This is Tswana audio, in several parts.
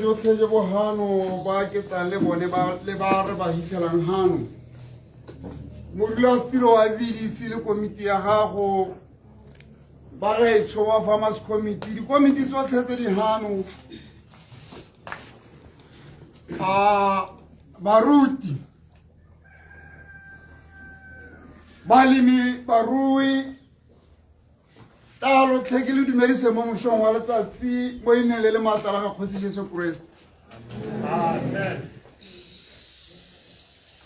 jotlhe jo bo hano ba ke tlang le bone ba le ba re ba hitlhelang hano. Modulasetilo wa VDC le komiti ya gago ba gaetsho wa Farmers Committee, dikomiti tsotlhe tse di hano, a baruti, balemi, barui, Talo tlhe ke le dumedise mo mosong wa letsatsi mo ineng le le maatla la ga Kgosi Jesu Kriste. Amen.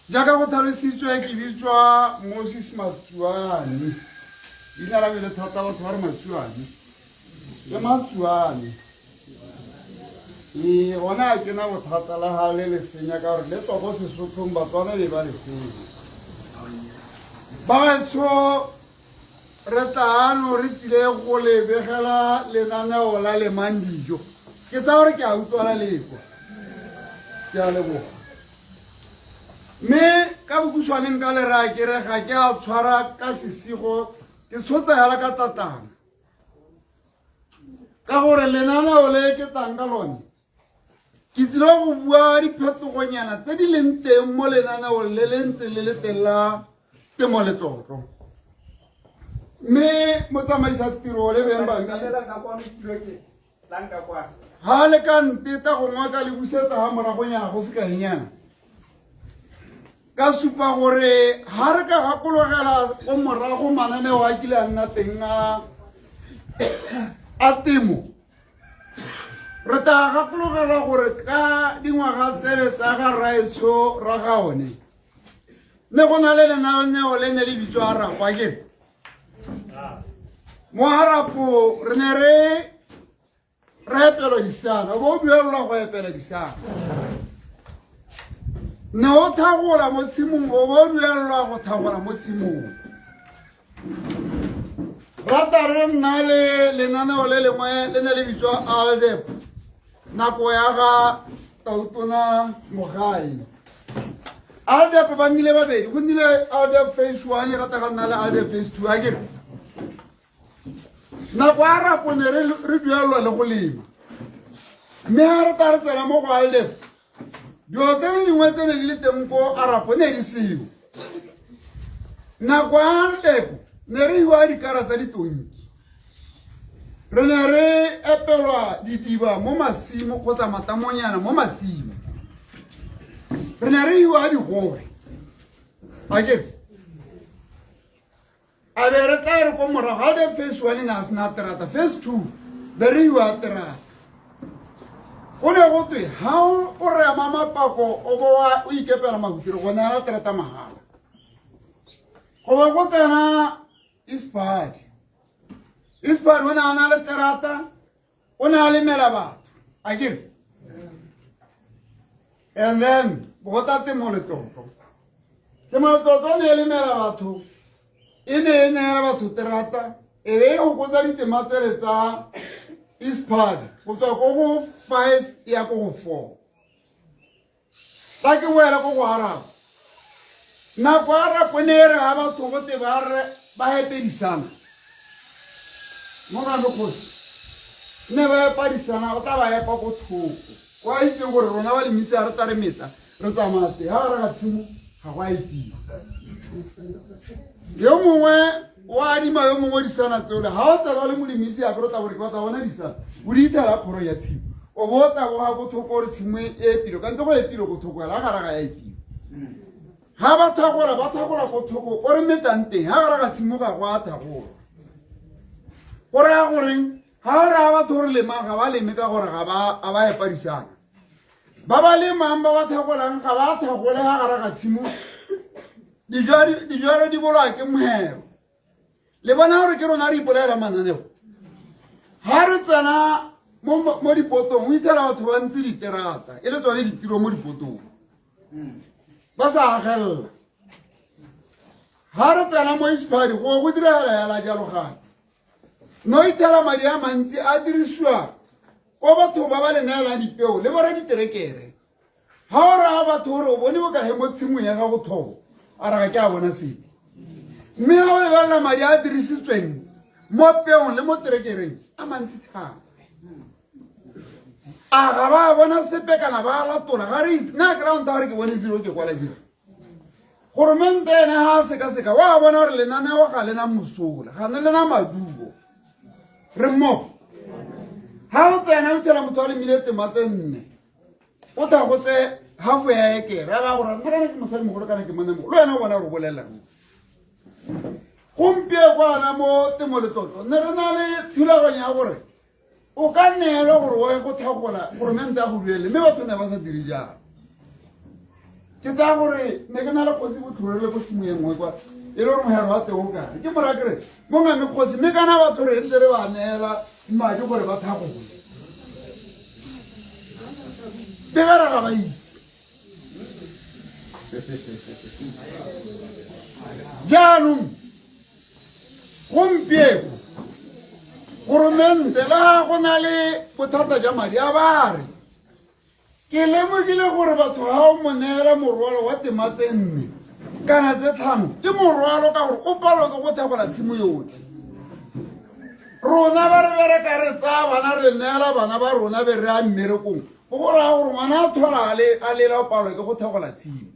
Jaaka go tlhalositswe ke bitswa Moses Matsuane. Leina la me le thata batho ba re Matsuane. Ke Matsuane. Ee, gone a ke na bothata la ga le le senya ka gore le tswa ko Sesothong Batswana be ba le senya. Bagaetsho Re tlaano re tsile go le begela lenaneo la lemang dijo. Ke tsaya gore ke a utlwala lekwa. Ke a leboga. Mme ka bokhutshwane nka le raya ke re ga ke a tshwara ka sesigo, ke tshotse hela ka tatana. Ka gore lenaneo le ke tlang ka lone, ke tsile go bua diphetogonyana tse di leng teng mo lenaneong le le ntseng le le teng la temo letlotlo. Mme motsamaisa tiro le beng ba me ga le ka nteta gongwe ka le busetsa ga moragonyana go sekaenyana, ka supa gore ga re ka gakologela ko morago mananeo a kile a nna teng a temo, re tla gakologelwa gore ka dingwaga tsele tsa ga rraetsho ra ga one ne go na le lenaneo le ne le bitswa arapo a kere mo arapo re ne re re epelwa disana o bo o duelelwa go epela disana ne o thagola mo tshimong o bo o duelelwa go thagola mo tshimong Rata re nna le lenaneo le lengwe le ne le bitswa ALDEP nako ya ga Tautona Mogae. ALDEP ba nnile babedi, go nnile ALDEP phase one rata ga nna le ALDEP phase two a kere. Nako ya rapo ne re duelelwa le go lema. Mme ga re tla re tsena mo go ALDEP Dilo tse dingwe tse ne di le teng ko Arapo ne di seo. Nako ya Leko ne re iwa dikara tsa ditonki. Re ne re epelwa didiba mo masimo kgotsa matamonyana mo masimo. Re ne re iwa digobe. Akere? A be re tla re ko morago ga de phase one ne a sena terata, phase two be re iwa terata. Go ne go twe ha o rema mapako o bo o ikepela mahuti re go neela terata mahala. Go be go tsena Ispadi. Ispadi o ne a na le terata, o ne a lemela batho akere. And then go tla temo letlotlo. Temo letlotlo ne e lemela batho, e ne e neela batho terata, e be e okotsa ditema tsele tsa Ispad go tswa ko go 5 ya ko go 4. Tla ke boela ko go araba. Nako arapo ne e re ga batho go te ba re ba epedisana. Mo ga kgosi. Ne ba epadisana o tla ba epa ko thoko. Kwa itseng gore rona ba lemisi ga re tla re meta re tsamaya teng ga gare ga tshimo ga go a epiwa. Yo mongwe o adima yo mongwe disana tseo le ga o tsena le molemisi a kere o tla gore ke batla bona disana o di ithela kgoro ya tshimo o bo o taboga ko thoko gore tshimo e epile ka ntle go epile ko thoko ela gare ga ya epile ga ba thagola ba thagola ko thoko o re metang teng ga gare ga tshimo ga go a thagola go raya goreng ga o raya batho gore lemang ga ba leme ka gore ga ba epa disana ba ba lemang ba ba thagolang ga ba thagole ga gare ga tshimo dijalo di bolwa ke mohero le bona gore ke rona re ipolaela mananeo ga re tsena mo dipotong o ithela batho ba ntse diterata e le tsone ditiro mo dipotong ba sa agelela ga re tsena mo isphadi go go diragala yala jalo gape no ithela madi a mantsi a dirisiwa ko batho ba ba le neelang dipeo le bora diterekere ga o raya batho gore o bone bokae mo tshimong ya gago thobo a re ga ke a bona sepe mme ga o lebelela madi a dirisitsweng mo peong le mo terekereng a mantsi thata. A ga ba bona sepe kana ba latola ga re itse. Nna ke ranta gore ke bone zero ke kwala zero. Goromente ene ga a sekaseka wa bona gore lenaneo ga lena mosola, ga ne lena maduo. Re mmogo. Ga o tsena o tsela motho a lemile tema tse nne. O tla go tse half ya ekere a ba gore nna kana ke mosadi mogolo kana ke monna mogolo le wena o bona gore o bolelelang. Gompieno kwana mo temo letlotlo ne re na le thulaganyo ya gore o ka neelwa gore o ye go tlhagola goromente a go duele mme batho ne ba sa dire jalo. Ke tsaya gore ne ke na le kgosi botlhole ko tshimo e nngwe kwa e le gore mohero wa teng o kare ke mora kere mo ngame kgosi mme kana batho re ntse re ba neela madi gore ba tlhagole be ba re ga ba itse. Jaanong gompieno goromente le ga go na le bothata jwa madi a ba re ke lemogile gore batho ga o mo neela morwalo wa tema tse nne kana tse tlhano ke morwalo ka gore o palwa ke go tlhagola tshimo yotlhe. Rona ba re bereka re tsaya bana re neela bana ba rona be re ya mmerekong go raya gore ngwana a thola a lela o palwa ke go tlhagola tshimo,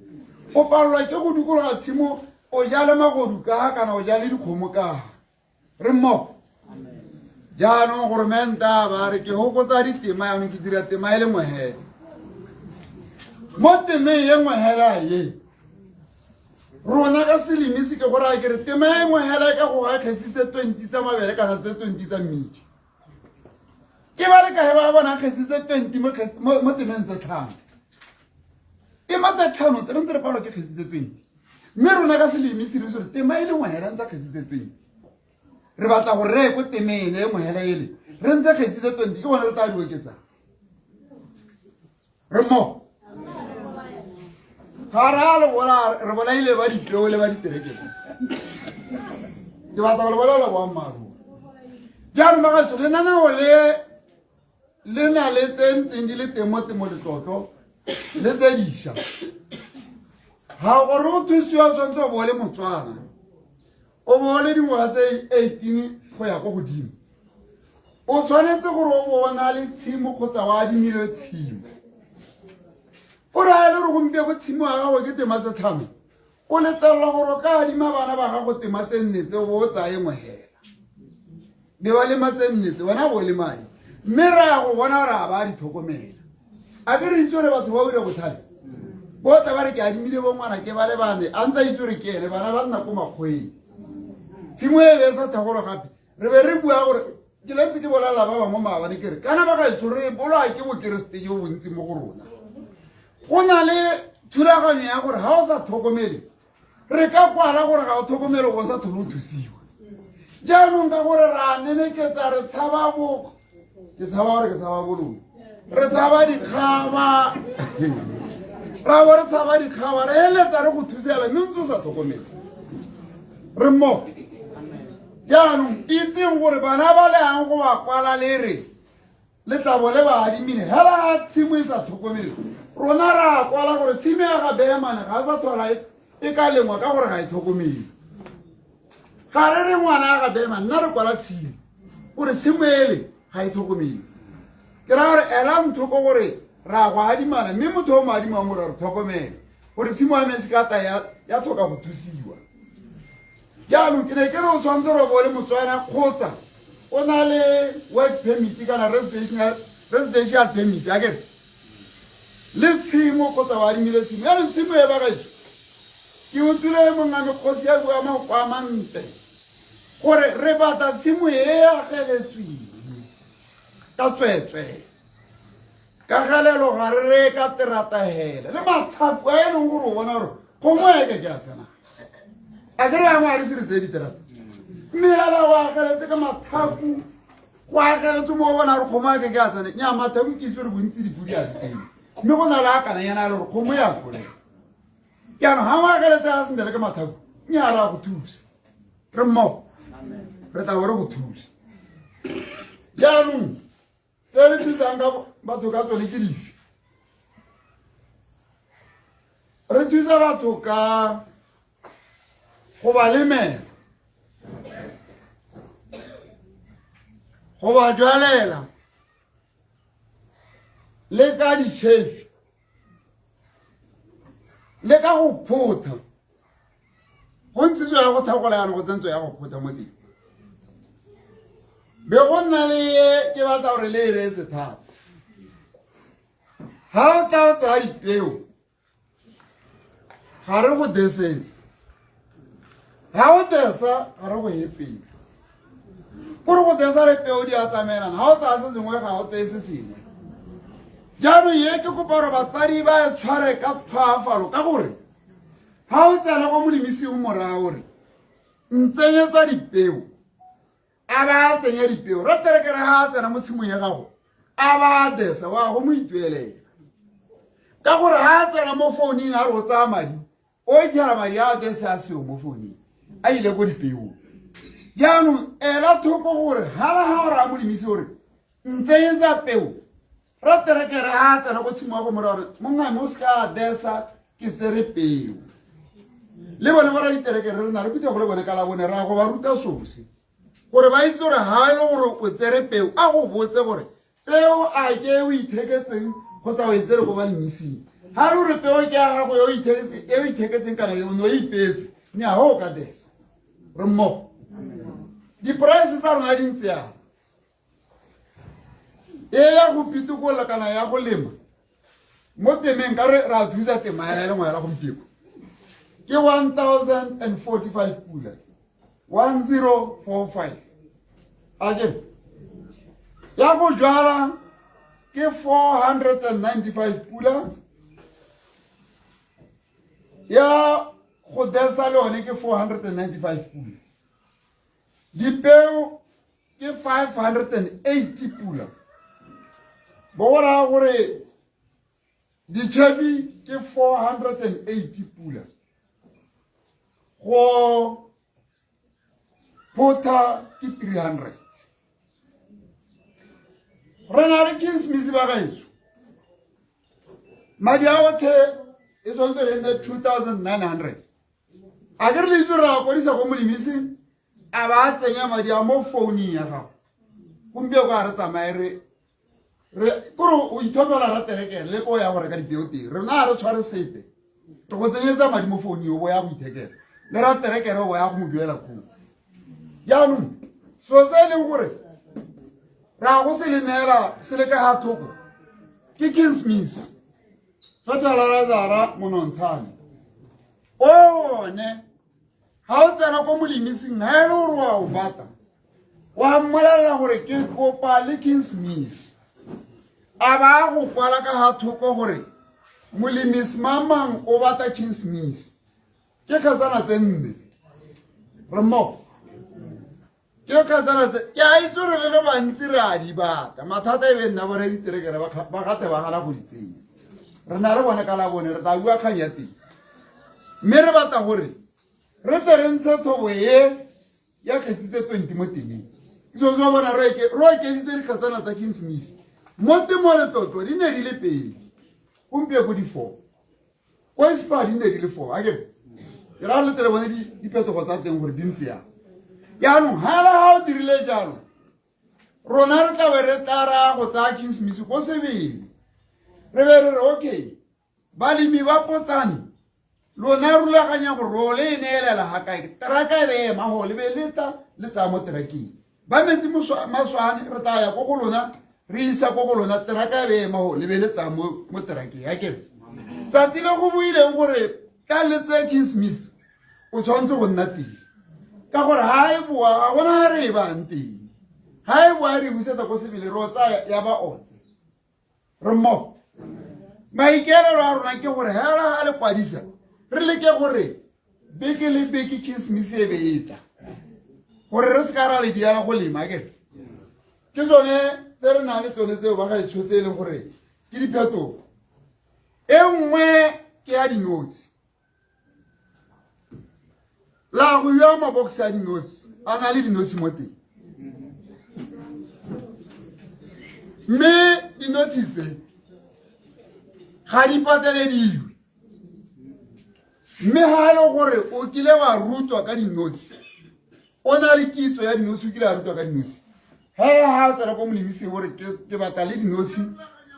o palelwa ke go dikologa tshimo, o jale magodu ka kana o jale dikgomo ka. Re mmogo. Jaanong goromenta ba re ke hokotsa ditema jaanong ke dira tema e le nngwe hela. Mo temeng e nngwe hela ye rona ka selemi se ke go raya ke re tema e nngwe hela e ka go ga kgetsi tse 20 tsa mabele kana tse 20 tsa mmidi. Ke ba le kae ba bona kgetsi tse 20 mo temeng tse tlhano. Tema tse tlhano tse re ntse re palwa ke kgetsi tse 20. Mme rona ka selemi se re gore tema e le nngwe hela ntse kgetsi tse 20. Re batla go reye ko temeng e nngwe hela ele re ntse kgetsi tse 20 ke gone re tla di oketsang. Re mmogo. Ga re a le bola re bolaile ba dipeo le ba diterekere. Ke batla go le bolela boammaaruri. Jaanong bagaetsho lenaneo le le na le tse ntseng di le teng mo temo letlotlo le tse dišwa. Ga gore o thusiwa tshwanetse o bo le Motswana, o bo le dingwaga tse 18 go ya ko godimo. O tshwanetse gore o bo o na le tshimo kgotsa o adimile tshimo. O raya le gore gompieno tshimo ya gago ke tema tse tlhano, o letlelelwa gore o ka adima bana ba gago tema tse nne tse o bo o tsaya nngwe hela. Be ba lema tse nne tse wena bo lemang, mme re ya go bona gore a ba di tlhokomela. A ke re itse gore batho ba o dira botlhale botla ba re ke adimile bo ngwana ke ba le bane a ntse a itse gore ke ene bana ba nna ko makgweng. Tshimo e be e sa tlhagolo gape re be re bua gore ke letse ke bolelela ba bangwe maabane ke re kana ba gaetsho re bolwa ke bokeresete jo bontsi mo go rona. Go na le thulaganyo ya gore ga o sa tlhokomele re ka kwala gore ga o tlhokomele o sa tlhole o thusiwa. Jaanong ka gore ra neneketsa re tshaba bo ke tshaba gore ke tshaba boloi, re tshaba dikgaba, ra bo re tshaba dikgaba re eletsa re go thusela mme ntse o sa tlhokomele. Re mmogo. Jaanong itseng gore bana ba le yang go ba kwala le re le tlabo le ba adimile hela tshimo e sa tlhokomele. Rona ra kwala gore tshimo ya ga Beemane ga a sa tlhola e ka lengwa ka gore ga e tlhokomele. Ga re re ngwana ya ga Beemane, nna re kwala tshimo gore tshimo ele ga e tlhokomele. Ke raya gore elang thoko gore ra go adimana mme motho o mo adimang gore re tlhokomele gore tshimo ya me e se ka tla ya tlhoka go thusiwa. Jaanong ke ne ke re o tshwanetse gore o bo le Motswana kgotsa o na le work permit kana residential permit akere le tshimo kgotsa o adimile tshimo. Jaanong tshimo e bagaetsho ke utlwile monga mekgosi ya bua mafoko a mantle gore re batla tshimo e ageletsweng ka tsweetswee ka galelo ga re re ka terata hela le matlhako a e leng gore o bona gore kgomo e ke ke a tsena a kere yangwe a re se re tseye diterata mme hela o ageletse ka matlhako go ageletse mo o bona gore kgomo e ke ke a tsena nya matlhako ke itse gore bontsi dipodi a di tsene mme go na le a kananyana a le gore kgomo ya tlolela. Jaanong ga o ageletse a sentle le ka matlhako mme a re a go thusa re mmogo re tla bo re go thusa. Jaanong tse re thusang ka batho ka tsone ke dife? Re thusa batho ka go ba lemela, go ba jwalela, Le ka ditšhefi le ka go photha go ntshitswe ya go thakola yana go tsentswe ya go photha mo teng be go nna le ye ke batla gore le e reetse thata ga o tla o tsaya dipeo ga re go desetse ga o desa ga re go ye peo kore go desa le peo di a tsamaelana ga o tsaya se sengwe ga o tseye se sengwe jaanong ye ke kopa gore batsadi ba e tshware ka tlhwaafalo ka gore ga o tsena kwa molemising moraya gore ntsenyetsa dipeo a ba a tsenya dipeo ra terekere ga a tsena mo tshimong ya gago a ba a desa wa go mo ituelela ka gore ga a tsena mo founung a re o tsaya madi o ithela madi a desa a seo mo founung a ile ko dipeong jaanong ela thoko gore gala ga o raya molemisi gore ntsenyetsa peo ra terekere ga a tsena ko tshimo ya go mora gore mongame o se ka a desa ke tsere peo le bone ba ra diterekere re na re phuthego le bone ka la bone ra go ba ruta sose gore ba itse gore ga e le gore o tsere peo a go botse gore peo a ke o itheketseng kgotsa o e tsere ko balemising ga re gore peo ke ya gago e o itheketseng kana o ne o ipeetse nya go o ka desa re mmogo diporaese tsa rona di ntse yana e ya go pitokolola kana ya go lema mo temeng ka re ra thusa tema ya lengwe ya la gompieko ke 1045 pula 1045 a ke ya go jwala ke 495 pula ya go desa le one ke 495 pula dipeo ke 580 pula bo go raya gore ditšhefi ke 480 pula go photha ke 300 re na le king smith ba gaetso madi a othe e tshwanetse re nne 2900 a ke re le itse re a kwadisa ko molemising a ba a tsenya madi a mo founung ya gago gompieko a re tsamaye re re kore o ithopela ra terekere le ko ya go reka dipeo teng rena ga re tshware sepe re go tsenyetsa madi mo founung o bo ya go ithekela le ra terekere o bo ya go mo duela koo jaanong so se e leng gore ra go se le neela se le ka ga thoko ke king smith fertilizer monontshane one ga o tsena ko molemising ga e le gore wa o bata wa mmolelela gore ke kopa le king smith a ba go kwala ka ga thoko gore molemisi mamang o bata king smith ke kgatsana tse nne re mmogo ke kgatsana tse ke a itse gore le le bantsi re a di bata mathata e be nna bone diterekere ba gate ba gana go di tsenya re na le bone ka la bone re tla bua kgang ya teng mme re batla gore re tle re ntshe thobo e ya kgetsi tse 20 mo temeng ke sone se bona re okeditse dikgatsana tsa king smith mo temo letlotlo di ne di le pedi gompieko di four kwa spa di ne di le four a kere ke ra letele bone diphetogo tsa teng gore di ntse yang jaanong ga la ga o dirile jalo rona re tlabe re tla ra go tsaya king smith ko sebele re be re re okay balemi ba potsane lona rulaganya gore role e neelela ga kae teraka e be ema go le be le tla le tsaya mo terakeng ba metsi maswane re tla ya ko go lona re isa ko go lona teraka e be ema go le be le tsaya mo terakeng ya kere tsatsi le go buileng gore ka le tseye king smith o tshwanetse go nna teng ka gore ga e boa ga gona ga re e bang teng ga e boa re busetsa ko sebele re o tsaya ya ba otse re mmogo maikaelelo a rona ke gore hela ga le kwadisa re leke gore beke le beke christmas e be e tla gore re se ka ra le diela go lema ke ke tsone tse re nang le tsone tseo ba ga itshotse e leng gore ke diphetogo e nngwe ke ya dinotshi la go ya mabox a dinosi a na le dinosi mo teng mme dinotshi tse ga di patelediwe mme ga e le gore o kile wa rutwa ka dinotshi o na le kitso ya dinotshi o kile wa rutwa ka dinotshi he ga o tsena ko molemising gore ke batla le dinotshi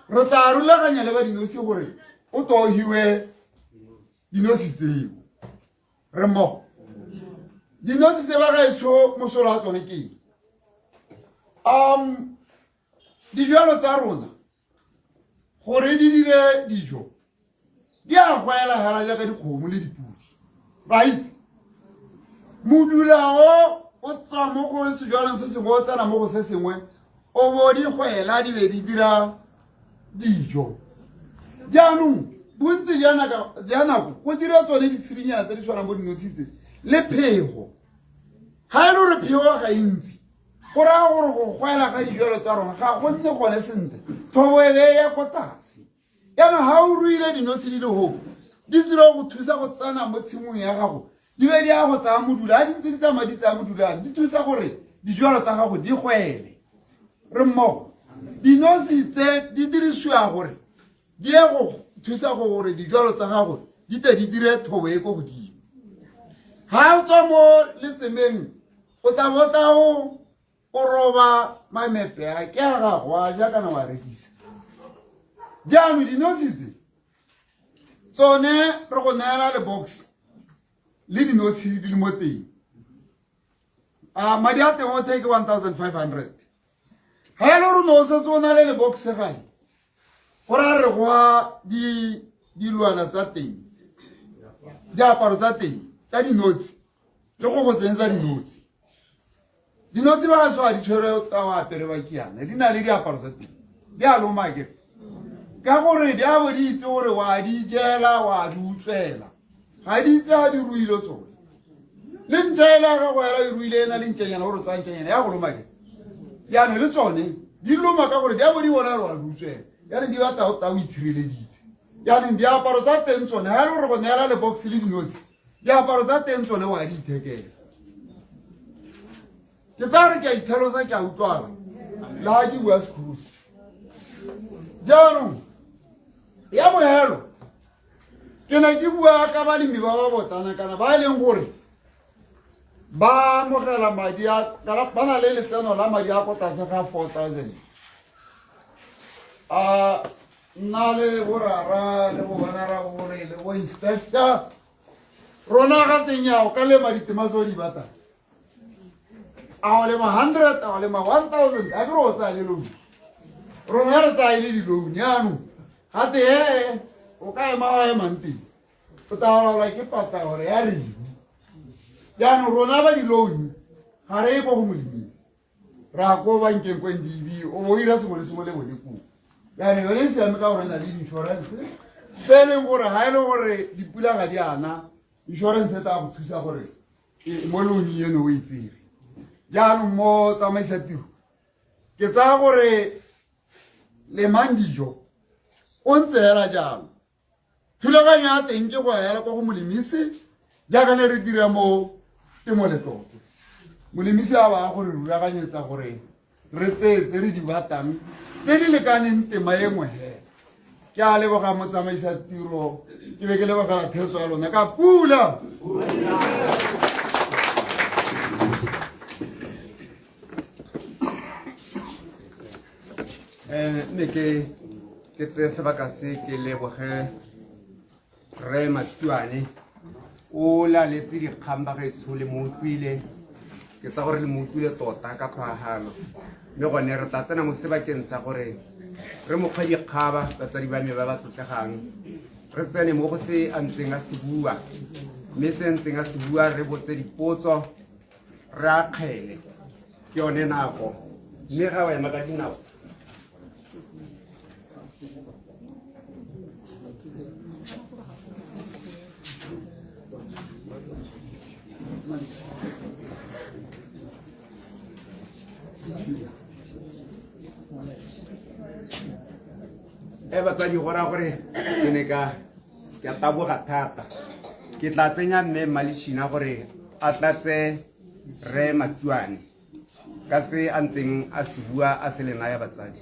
Re tla rulaganya le ba dinosi gore o tohiwe dinosi tseo. Re mmogo. Dinosi tse ba gaetsho mosola wa tsone ke eng? Dijalo tsa rona gore di dire dijo di a goela hela jaaka dikgomo le dipodi ba itse modula o o tswa mo go sejalong se sengwe o tsena mo go se sengwe o bo di goela di be di dira dijo jaanong bontsi ja nako go dira tsone ditshedinyana tse di tshwanang bo dinotshi tse le phego ga e le gore phego ga e ntsi go raya gore go goela ga dijalo tsa rona ga go nne gone sentle thobo e be ya ko tlase jaanong ga o ruile dinotshi di le go di tsile go thusa go tsena mo tshimong ya gago di be di ya go tsaya modula ga di ntse di tsamaya di tsaya modula di thusa gore dijalo tsa gago di gwele re mmogo dinosi tse di dirisiwa gore di ye go thusa gore dijalo tsa gago di tle di dire thobo e ko godimo ga o tswa mo letsemeng o tla bota o o roba mamepe a ke a gago a ja kana wa rekisa jaanong dinotshi tse tsone re go neela le box le dinotshi di le mo teng a madi a teng o take 1500 ga e le gore ne o setse o na le le box gae go ra re goa dilwana tsa teng diaparo tsa teng tsa dinotshi le go go tsentsa dinotshi dinotshi ba ga di tshwere tsa go apere ba kiana di na le diaparo tsa teng di a loma ke ka gore di a bo di itse gore wa di jela wa di utswela ga di itse ga di ruile tsone le ntša ele ya gago ela e ruile ena le ntšanyana gore tsaya ntšanyana ya go loma ke jaanong le tsone di loma ka gore di a bo di bona gore wa di utswela jaanong di batla go tla o itshireleditse jaanong diaparo tsa teng tsone ga e le gore go neela le box le dinotshi diaparo tsa teng tsone wa di ithekela ke tsaya gore ke a itlhalosa ke a utlwala le ga ke bua sekhurusi jaanong ya bohelo ke ne ke bua ka balemi ba ba botana kana ba e leng gore ba amogela madi a ba na le letseno la madi a ko tlase ga 4000 a nna le borara le bobana bore le bo inspector rona ga teng ya o ka lema ditema tse o di batlang a o lema 100 a o lema 1000 a ke re o tsaya le loan rona re tsaya e le di-loan yaanong ga te ee o ka ema wa emang teng o tla laola ke pata gore ya reng jaanong rona ba di-loan ga re ye ko go molemisi ra ko bankeng ko ndb o bo ira sengwe le sengwe le bone koo jaanong yone e siame ka gore na le insurance tse e leng gore ga e le gore dipula ga di ana insurance e tla go thusa gore mo loan eno o e tsere jaanong mo tsamaisa tiro ke tsaya gore lemang dijo o ntse hela jalo thulaganyo ya teng ke go hela kwa go molemisi jaaka ne re dira mo temo letlotlo molemisi a ba gore rulaganyetsa gore re tseye tse re di batang tse di lekaneng tema e nngwe hela ke a leboga motsamaisa tiro ke be ke lebogela theetso ya lona ka pula. Mme ke ke tseye sebaka se ke leboge rre Matsuane o laletse dikgang ba gaetsho le mo utlwile ke tsa gore le mo utlwile tota ka tlhwaagalo mme gone re tla tsena mo sebakeng sa gore re mokgwa dikgaba batsadi ba me ba ba tlotlegang re tsene mo go se a ntseng a se bua mme se ntseng a se bua re botse dipotso re akgele ke yone nako mme ga o ema ka dinao e batsadi go raya gore ke ne ka ke a taboga thata ke tla tsenya mme mmalechina gore a tlatse re Matsuane ka se a ntseng a se bua a se le naya batsadi.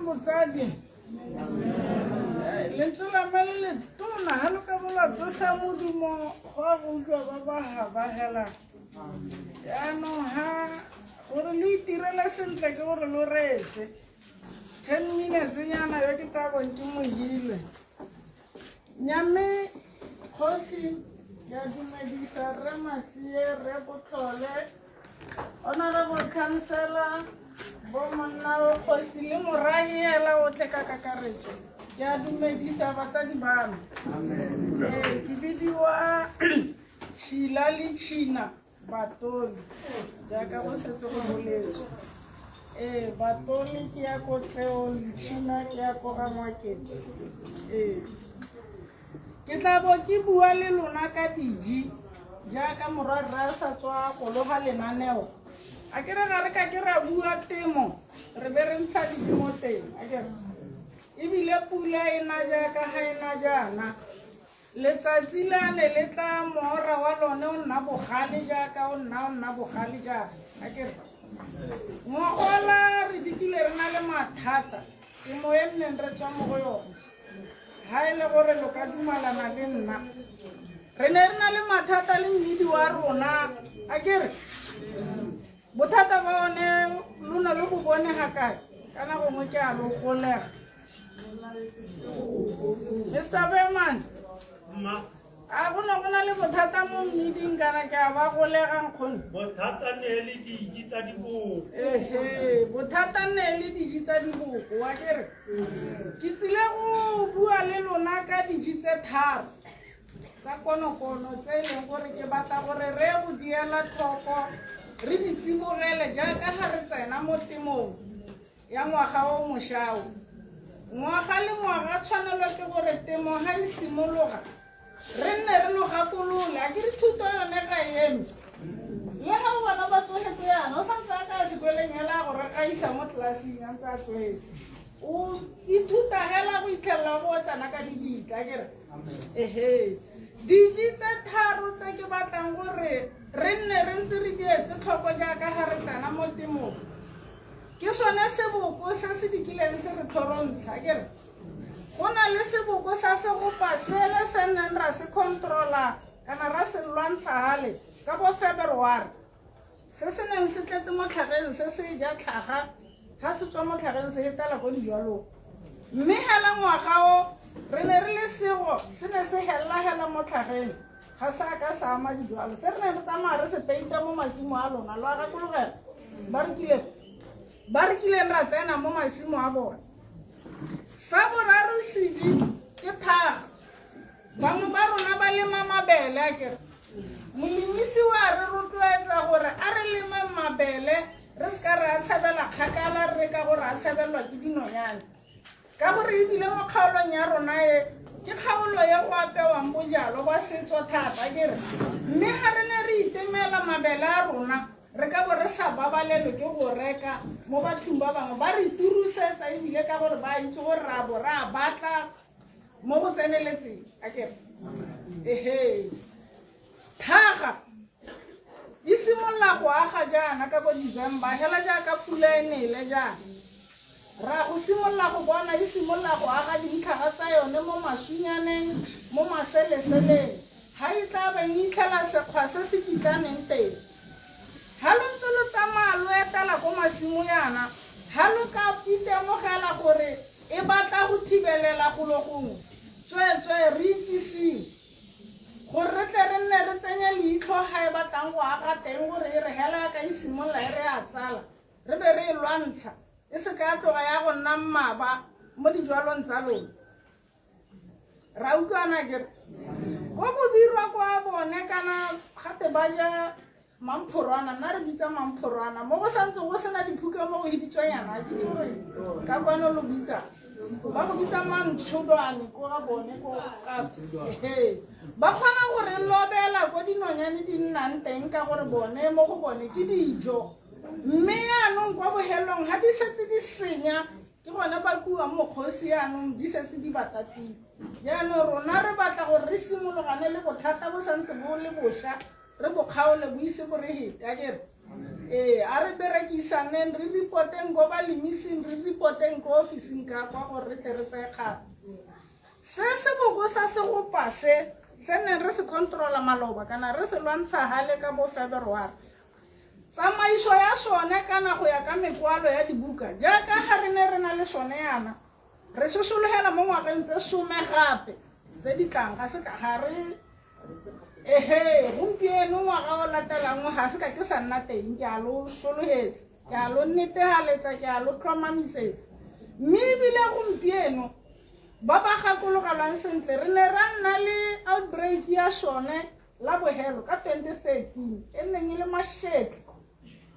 Botsadi. Lentswe la me le letona ga lo ka bo la tsosa modumo go a go utlwa ba ba gaba hela. Jaanong ha gore lo itirele sentle ke gore lo reetse. 10 minutes nyana yo ke tla bong ke mohile. Nyamme kgosi ya dumedisa rre Masie, rre Botlhole, honorable councillor, bo monna wa kgosi le morahi hela otlhe ka kakaretso. Ke a dumedisa batsadi ba me. Ee, ke bidiwa Sheila le China Batoli, jaaka go setse go boletswe. Ee, Batoli ke ya ko Tleo, Lechina ke ya ko ga Ngwaketse. Ee. Ke tla bo ke bua le lona ka diji jaaka morwa rre a sa tswa kologa lenaneo. A ke re ga re ka ke ra bua temo re be re ntsha diji mo teng. A ke re ebile pula e na jaaka ga e na jaana. Letsatsi la ne le tla moora wa lone o nna bogale jaaka o nna o nna bogale jaana. A ke re ngogola re dikile re na le mathata temo e nneng re tswa mo go yone. Ha e le gore lo ka dumalana le nna re ne re na le mathata le mmidi wa rona a ke re bothata ba one lo ne lo bo bone ga kae kana gongwe ke a lo golega. Mr. Berman, a go ne go na le bothata mo mmiding kana ke a ba golega nkgono? Bothata ne le diji tsa diboko. Ehe, bothata ne le diji tsa diboko wa ke re ke tsile go bua le lona ka diji tse tharo tsa konokono tse e leng gore ke batla gore re go diela tlhoko re di tsibogele jaaka ga re tsena mo temong ya ngwaga o mošwa o. Ngwaga le ngwaga tshwanelo ke gore temo ga e simologa re nne re lo gakolole. A ke re thuto yone ga e eme. Le ga o bona ba tsogetse yana o santse a ka ya sekoleng hela go re gaisa mo tlelaseng a ntse a tsogetse. O ithuta hela go itlhelela go tsena ka dibitla ke re. Ehe. Diji tse tharo tse ke batlang gore re nne re ntse re di etse tlhoko jaaka ga re tsena mo temong. Ke sone seboko se se dikileng se re tlhorontsha ke re. Go na le seboko sa segopa sele se neng ra se controla kana ra se lwantsha hale ka bo February. Se se neng se tletse mo tlhageng se se ja tlhaga ga se tswa mo tlhageng se hetela ko dijalong. Mme hela ngwaga o re ne re le sego se ne se hella hela mo tlhageng ga se a ka sa ama dijalo. Se re ne re tsamaya re se peita mo masimo a lona lo a gakologela ba re kileng ra tsena mo masimo a bone. Sa boraro sedi ke thaga. Bangwe ba rona ba lema mabele a kere. Molemisi wa re rotloetsa gore a re leme mabele re se ka re a tshabela kgakala re ka gore a tshabelwa ke dinonyane. Ka gore ebile mo kgaolong ya rona e ke kgaolo e go apewang bojalo ba setso thata ke re. Mme ga re ne re itemela mabele a rona re ka bo re sa babalelwe ke go reka mo bathong ba bangwe ba re turusetsa ebile ka gore ba itse gore ra bo re a batla mo go tseneletseng a ke re. Ehe. Thaga e simolola go aga jaana ka bo December hela jaaka pula e nele jaana. Ra go simolola go bona e simolola go aga dintlhaga tsa yone mo masunyaneng mo maseleseleng ga e tla beng e itlhela sekgwa se se kitlaneng teng. Ha lo ntse lo tsamaya lo etela ko masimo yana ha lo ka itemogela gore e batla go thibelela golo gongwe tsweetswee re itsiseng gore re tle re nne re tsenye leitlho ga e batlang go aga teng gore e re hela ka e simolola e re a tsala re be re e lwantsha e se ka tloga ya go nna mmaba mo dijalong tsa lona. Ra utlwana ke re ko bobirwa kwa bone kana gate ba ja mamphorwana nna re bitsa mamphorwana mo go santse go sena diphuka mo go hiditswanyana ke itse gore ka kwano lo bitsa ba go bitsa mantshodwane ko ga bone ko ka ehe ba kgona go re lobela ko dinonyane di nnang teng ka gore bone mo go bone ke dijo. Mme yaanong kwa bohelong ga di setse di senya ke gone ba kuang mokgosi yaanong di setse di batatile. Jaanong rona re batla gore re simologane le bothata bo santse bo le bošwa re bo kgaole bo ise bo re hete a kere. Ee, a re berekisaneng, re reporteng ko balemising, re reporteng ko officing ka kwa gore re tle re tseye kgato. Se seboko sa segopa se se neng re se controla maloba kana re se lwantsha hale ka bo February. Tsamaiso ya sone kana go ya ka mekwalo ya dibuka jaaka ga re ne re na le sone yana re sosologela mo ngwageng tse some gape tse di tlang ga se ka ga re ehe gompieno ngwaga o latelang ga se ka ke sa nna teng ke a lo sologetse ke a lo netegaletsa ke a lo tlhomamisetsa mme ebile gompieno ba ba gakologelwang sentle re ne ra nna le outbreak ya sone la bogelo ka 2013 e neng e le mashetlo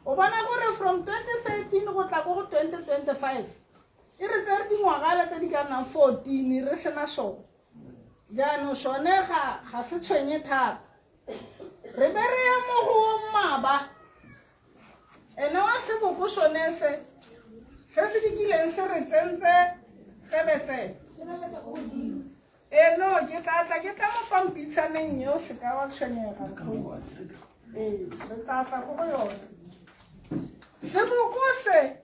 o bona gore from 2013 go tla ko go 2025 e re tsere dingwagale tse di ka nnang 14 re sena sone jaanong sone ga se tshwenye thata re be re ya mo go mmaba ene wa seboko sone se se se dikileng se re tsentse tsebetsebe ee no ke tla tla ke tla mo pampitshaneng eo se ka wa tshwenyega ee re tla tla ko go yone seboko se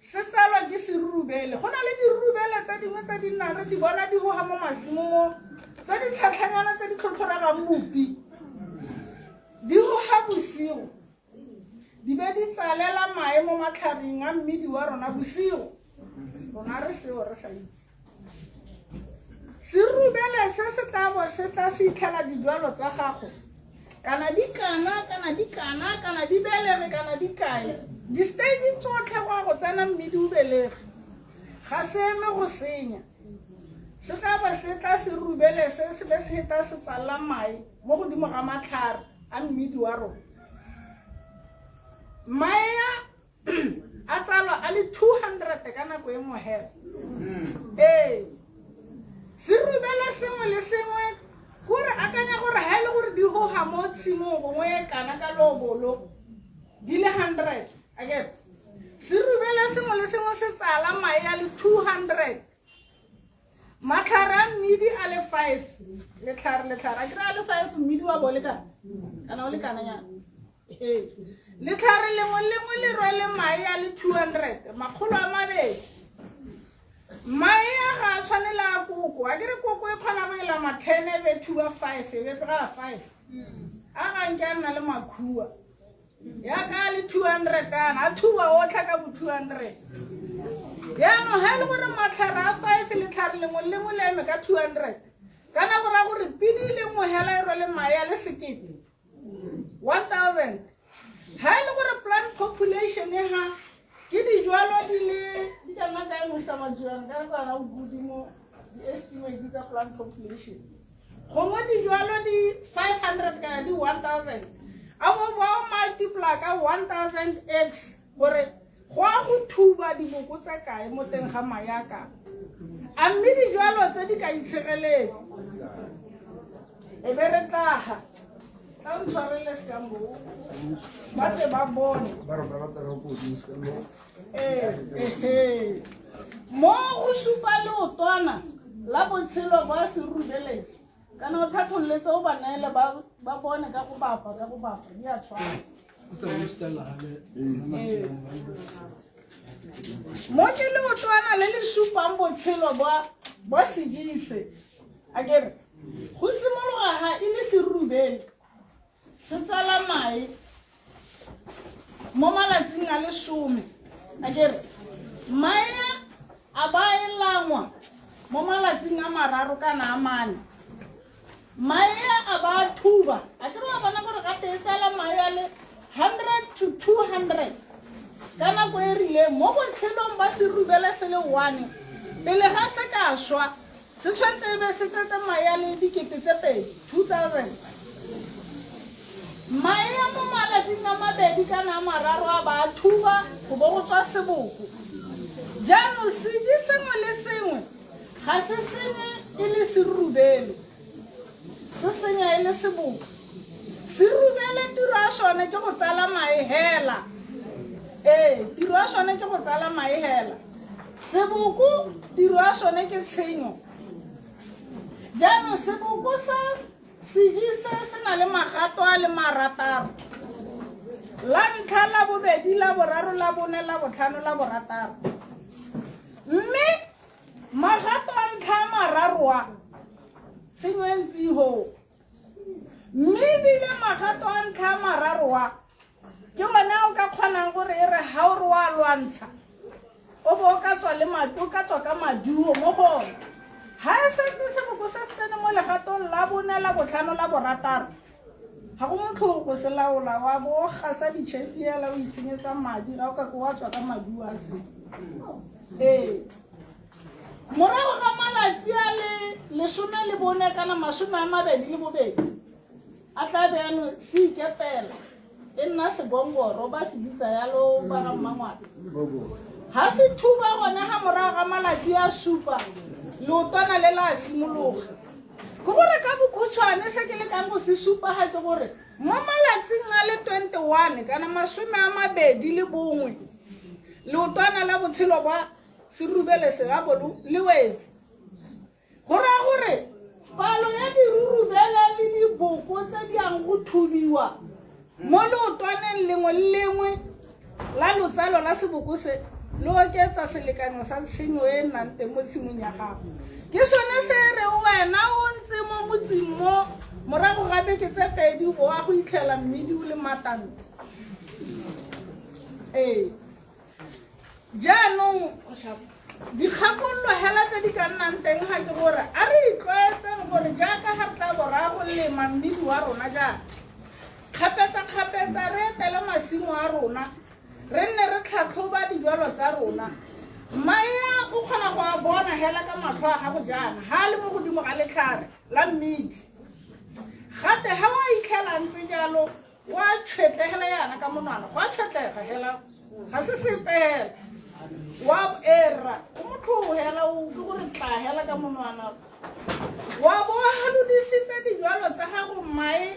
se tsalwa ke serurubele go na le dirurubele tse dingwe tse di nnang re di bona di goga mo masimong mo tse di tlhatlhanyana tse di tlhotlhoregang mopi di goga bosigo di be di tsalela mae mo matlhareng a mmidi wa rona bosigo rona re seo re sa itse Serubele se se tla bo se tla se itlhela dijwalo tsa gago kana di kana kana di kana kana di belege kana di kae di-stage tsotlhe go ya go tsena mmidi o belege ga se eme go senya se tla bo se tla serubele se se be se tla se tsalla mae mo godimo ga matlhare a mmidi wa rona mae a a tsalwa a le 200 ka nako e nngwe hela ee serubele sengwe le sengwe kore akanya gore ga e le gore di goga mo tshimong gongwe e kana ka loobolo di le 100 akere serubele sengwe le sengwe se tsala mae a le 200 matlhare a mmidi a le 5 letlhare letlhare a kry a le 5 mmidi wa bo lekana kana o lekananyana Letlhare lengwe lengwe le rwele mae a le 200, makgolo a mabedi. Mae a ga a tshwane le a koko. A kere koko e kgona go elama 10 e be thuba 5 e be tloga 5. A ga nke a nna le makhua. Ya ka a le 200 ana a thuba otlhe ka bo 200. Jaanong ga e le gore matlhare a 5 letlhare lengwe le lengwe le eme ka 200. Kana go raya gore pidi e le nngwe hela e rwele mae a le sekete. 1000 ha e le gore plant population e ha ke dijwalo di le di ka nna kae Mr. Majuang ka nako ana o godimo di-estimate tsa plant population gongwe dijwalo di 500 kana di 1000 a bo ba o multiply ka 1000 x gore go a go thuba diboko tse kae mo teng ga mae a ka a mme dijwalo tse di ka itshireletsa e be re tlaga tla o ntshwarele sekambo ba tle ba bone ee mo go supa leotwana la botshelo ba serubelesi kana o tlhatlhololetse o ba neele ba bone ka go bapa ka go bapa di a tshwana Mo ke leotwana le le supang botshelo bwa sedise a kere go simologa ga e le serubele se tsala mae mo malatsing a le some a kere mae a ba e langwa mo malatsing a mararo kana a mane Mae a ba a thuba. A ke re wa bona gore gate e tsala mae a le 100 to 200 ka nako e rileng mo botshelong ba serubele se le one pele ga se ka swa se tshwanetse e be se tsetse mae a le dikete tse pedi 2000 mae a mo malatsing a mabedi kana a mararo a ba a thuba go bo go tswa seboko jaanong seji sengwe le sengwe Ga se senye e le serurubele, se senya e le seboko. Serurubele tiro ya sone ke go tsala mae hela. Ee, tiro ya sone ke go tsala mae hela. Seboko tiro ya sone ke tshenyo. Jaanong seboko sa seji se se na le magato a le marataro. La ntlha, la bobedi, la boraro, la bone, la botlhano, la borataro. Mme magato a ntlha a mararo a tshenyo e ntsi ho. Mme ebile magato a ntlha a mararo a ke one a o ka kgonang gore e re ga o re wa lwantsha o bo o ka tswa le o ka tswa ka maduo mo go one. Ga e setse seboko se se tsene mo legatong la bone, la botlhano, la borataro, ga go motlhogo go se laola, wa bo o gasa ditšhefi hela o itshenyetsa madi, ga o ka ke wa tswa ka maduo a se. Ee. Morago ga malatsi a le 14 kana 22 a tla be ano se ikepela e nna segongoro ba se bitsa yalo ba ga mmangwana. Ga se thuba gone ga morago ga malatsi a supa leotwana le la simologa. Ke gore ka bokhutshwane se ke lekang go se supa ga ke gore mo malatsing a le 21 kana 21 leotwana la botshelo ba serurubele se ga bo le wetse. Go raya gore palo ya dirurubele le diboko tse di yang go thubiwa mo leotwaneng lengwe le lengwe la lotsalo la seboko se le oketsa selekanyo sa tshenyo e e nnang teng mo tshimong ya gago. Ke sone se re wena o ntse mo motseng mo morago ga beke tse pedi o bo wa go itlhela mmidi o le matante. Ee. Jaanong dikgakololo hela tse di ka nnang teng ga ke gore a re itlwaetseng gore jaaka ga re tla bo raya go lema mmidi wa rona jaana, kgapetsa-kgapetsa re etele masimo a rona, re nne re tlhatlhoba dijwalo tsa rona. Mae a o kgona go a bona hela ka matlho a gago jaana ga a le mo godimo ga letlhare la mmidi. Gate ga o a itlhela ntse jalo wa tšhwetlegela yana ka monwana, go a tšhwetlega hela, ga se sepe hela. Wa era o motlhogo hela, o ke gore tla hela ka monwana. Wa bo halodisitse dijwalo tsa gago mae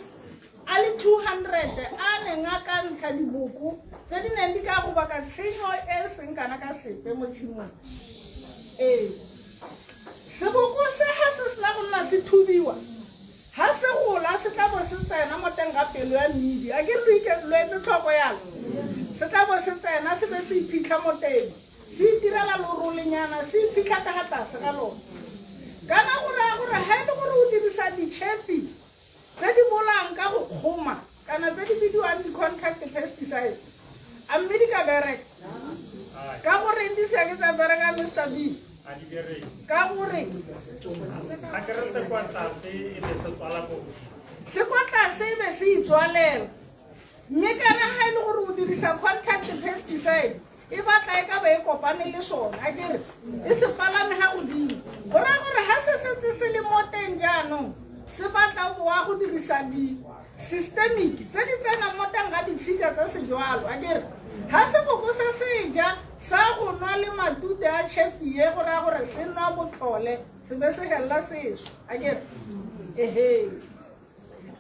a le 200 a neng a ka ntsha diboko tse di neng di ka go baka tshenyo e e seng kana ka sepe mo tshimong. Ee, seboko se ga se sena go nna se thubiwa, ga se gola se tla bo se tsena mo teng ga pelo ya mmidi. A ke re lo etse tlhoko yalo? Se tla bo se tsena se be se iphitlha mo teng, se itirela lorolenyana, se iphitlha ka ga tlase ga lone. Kana go raya gore ga e le gore o dirisa ditšhefi tse di bolayang ka go kgoma kana tse di bidiwang di-contact pesticides, a mme di ka bereka? Ka goreng di seke tsa bereka, Mr B? A di bereke. Ka gore Ga ke re se kwa tlase e be se tswala ko godimo. Se kwa tlase e be se itswalela. Mme kana ga e le gore o dirisa contact pesticide, e batla e ka ba e kopane le sone, a ke re e se palame ga godimo. Go raya gore ga se setse se le mo teng jaanong, se batla o boa go dirisa di-systemic tse di tsenang mo teng ga ditshika tsa sejwalo. A ke re ga seboko se se ja sa go nwa le matute a chefie, go raya gore se nwa botlhole se be se helela seswa. A ke re ehe,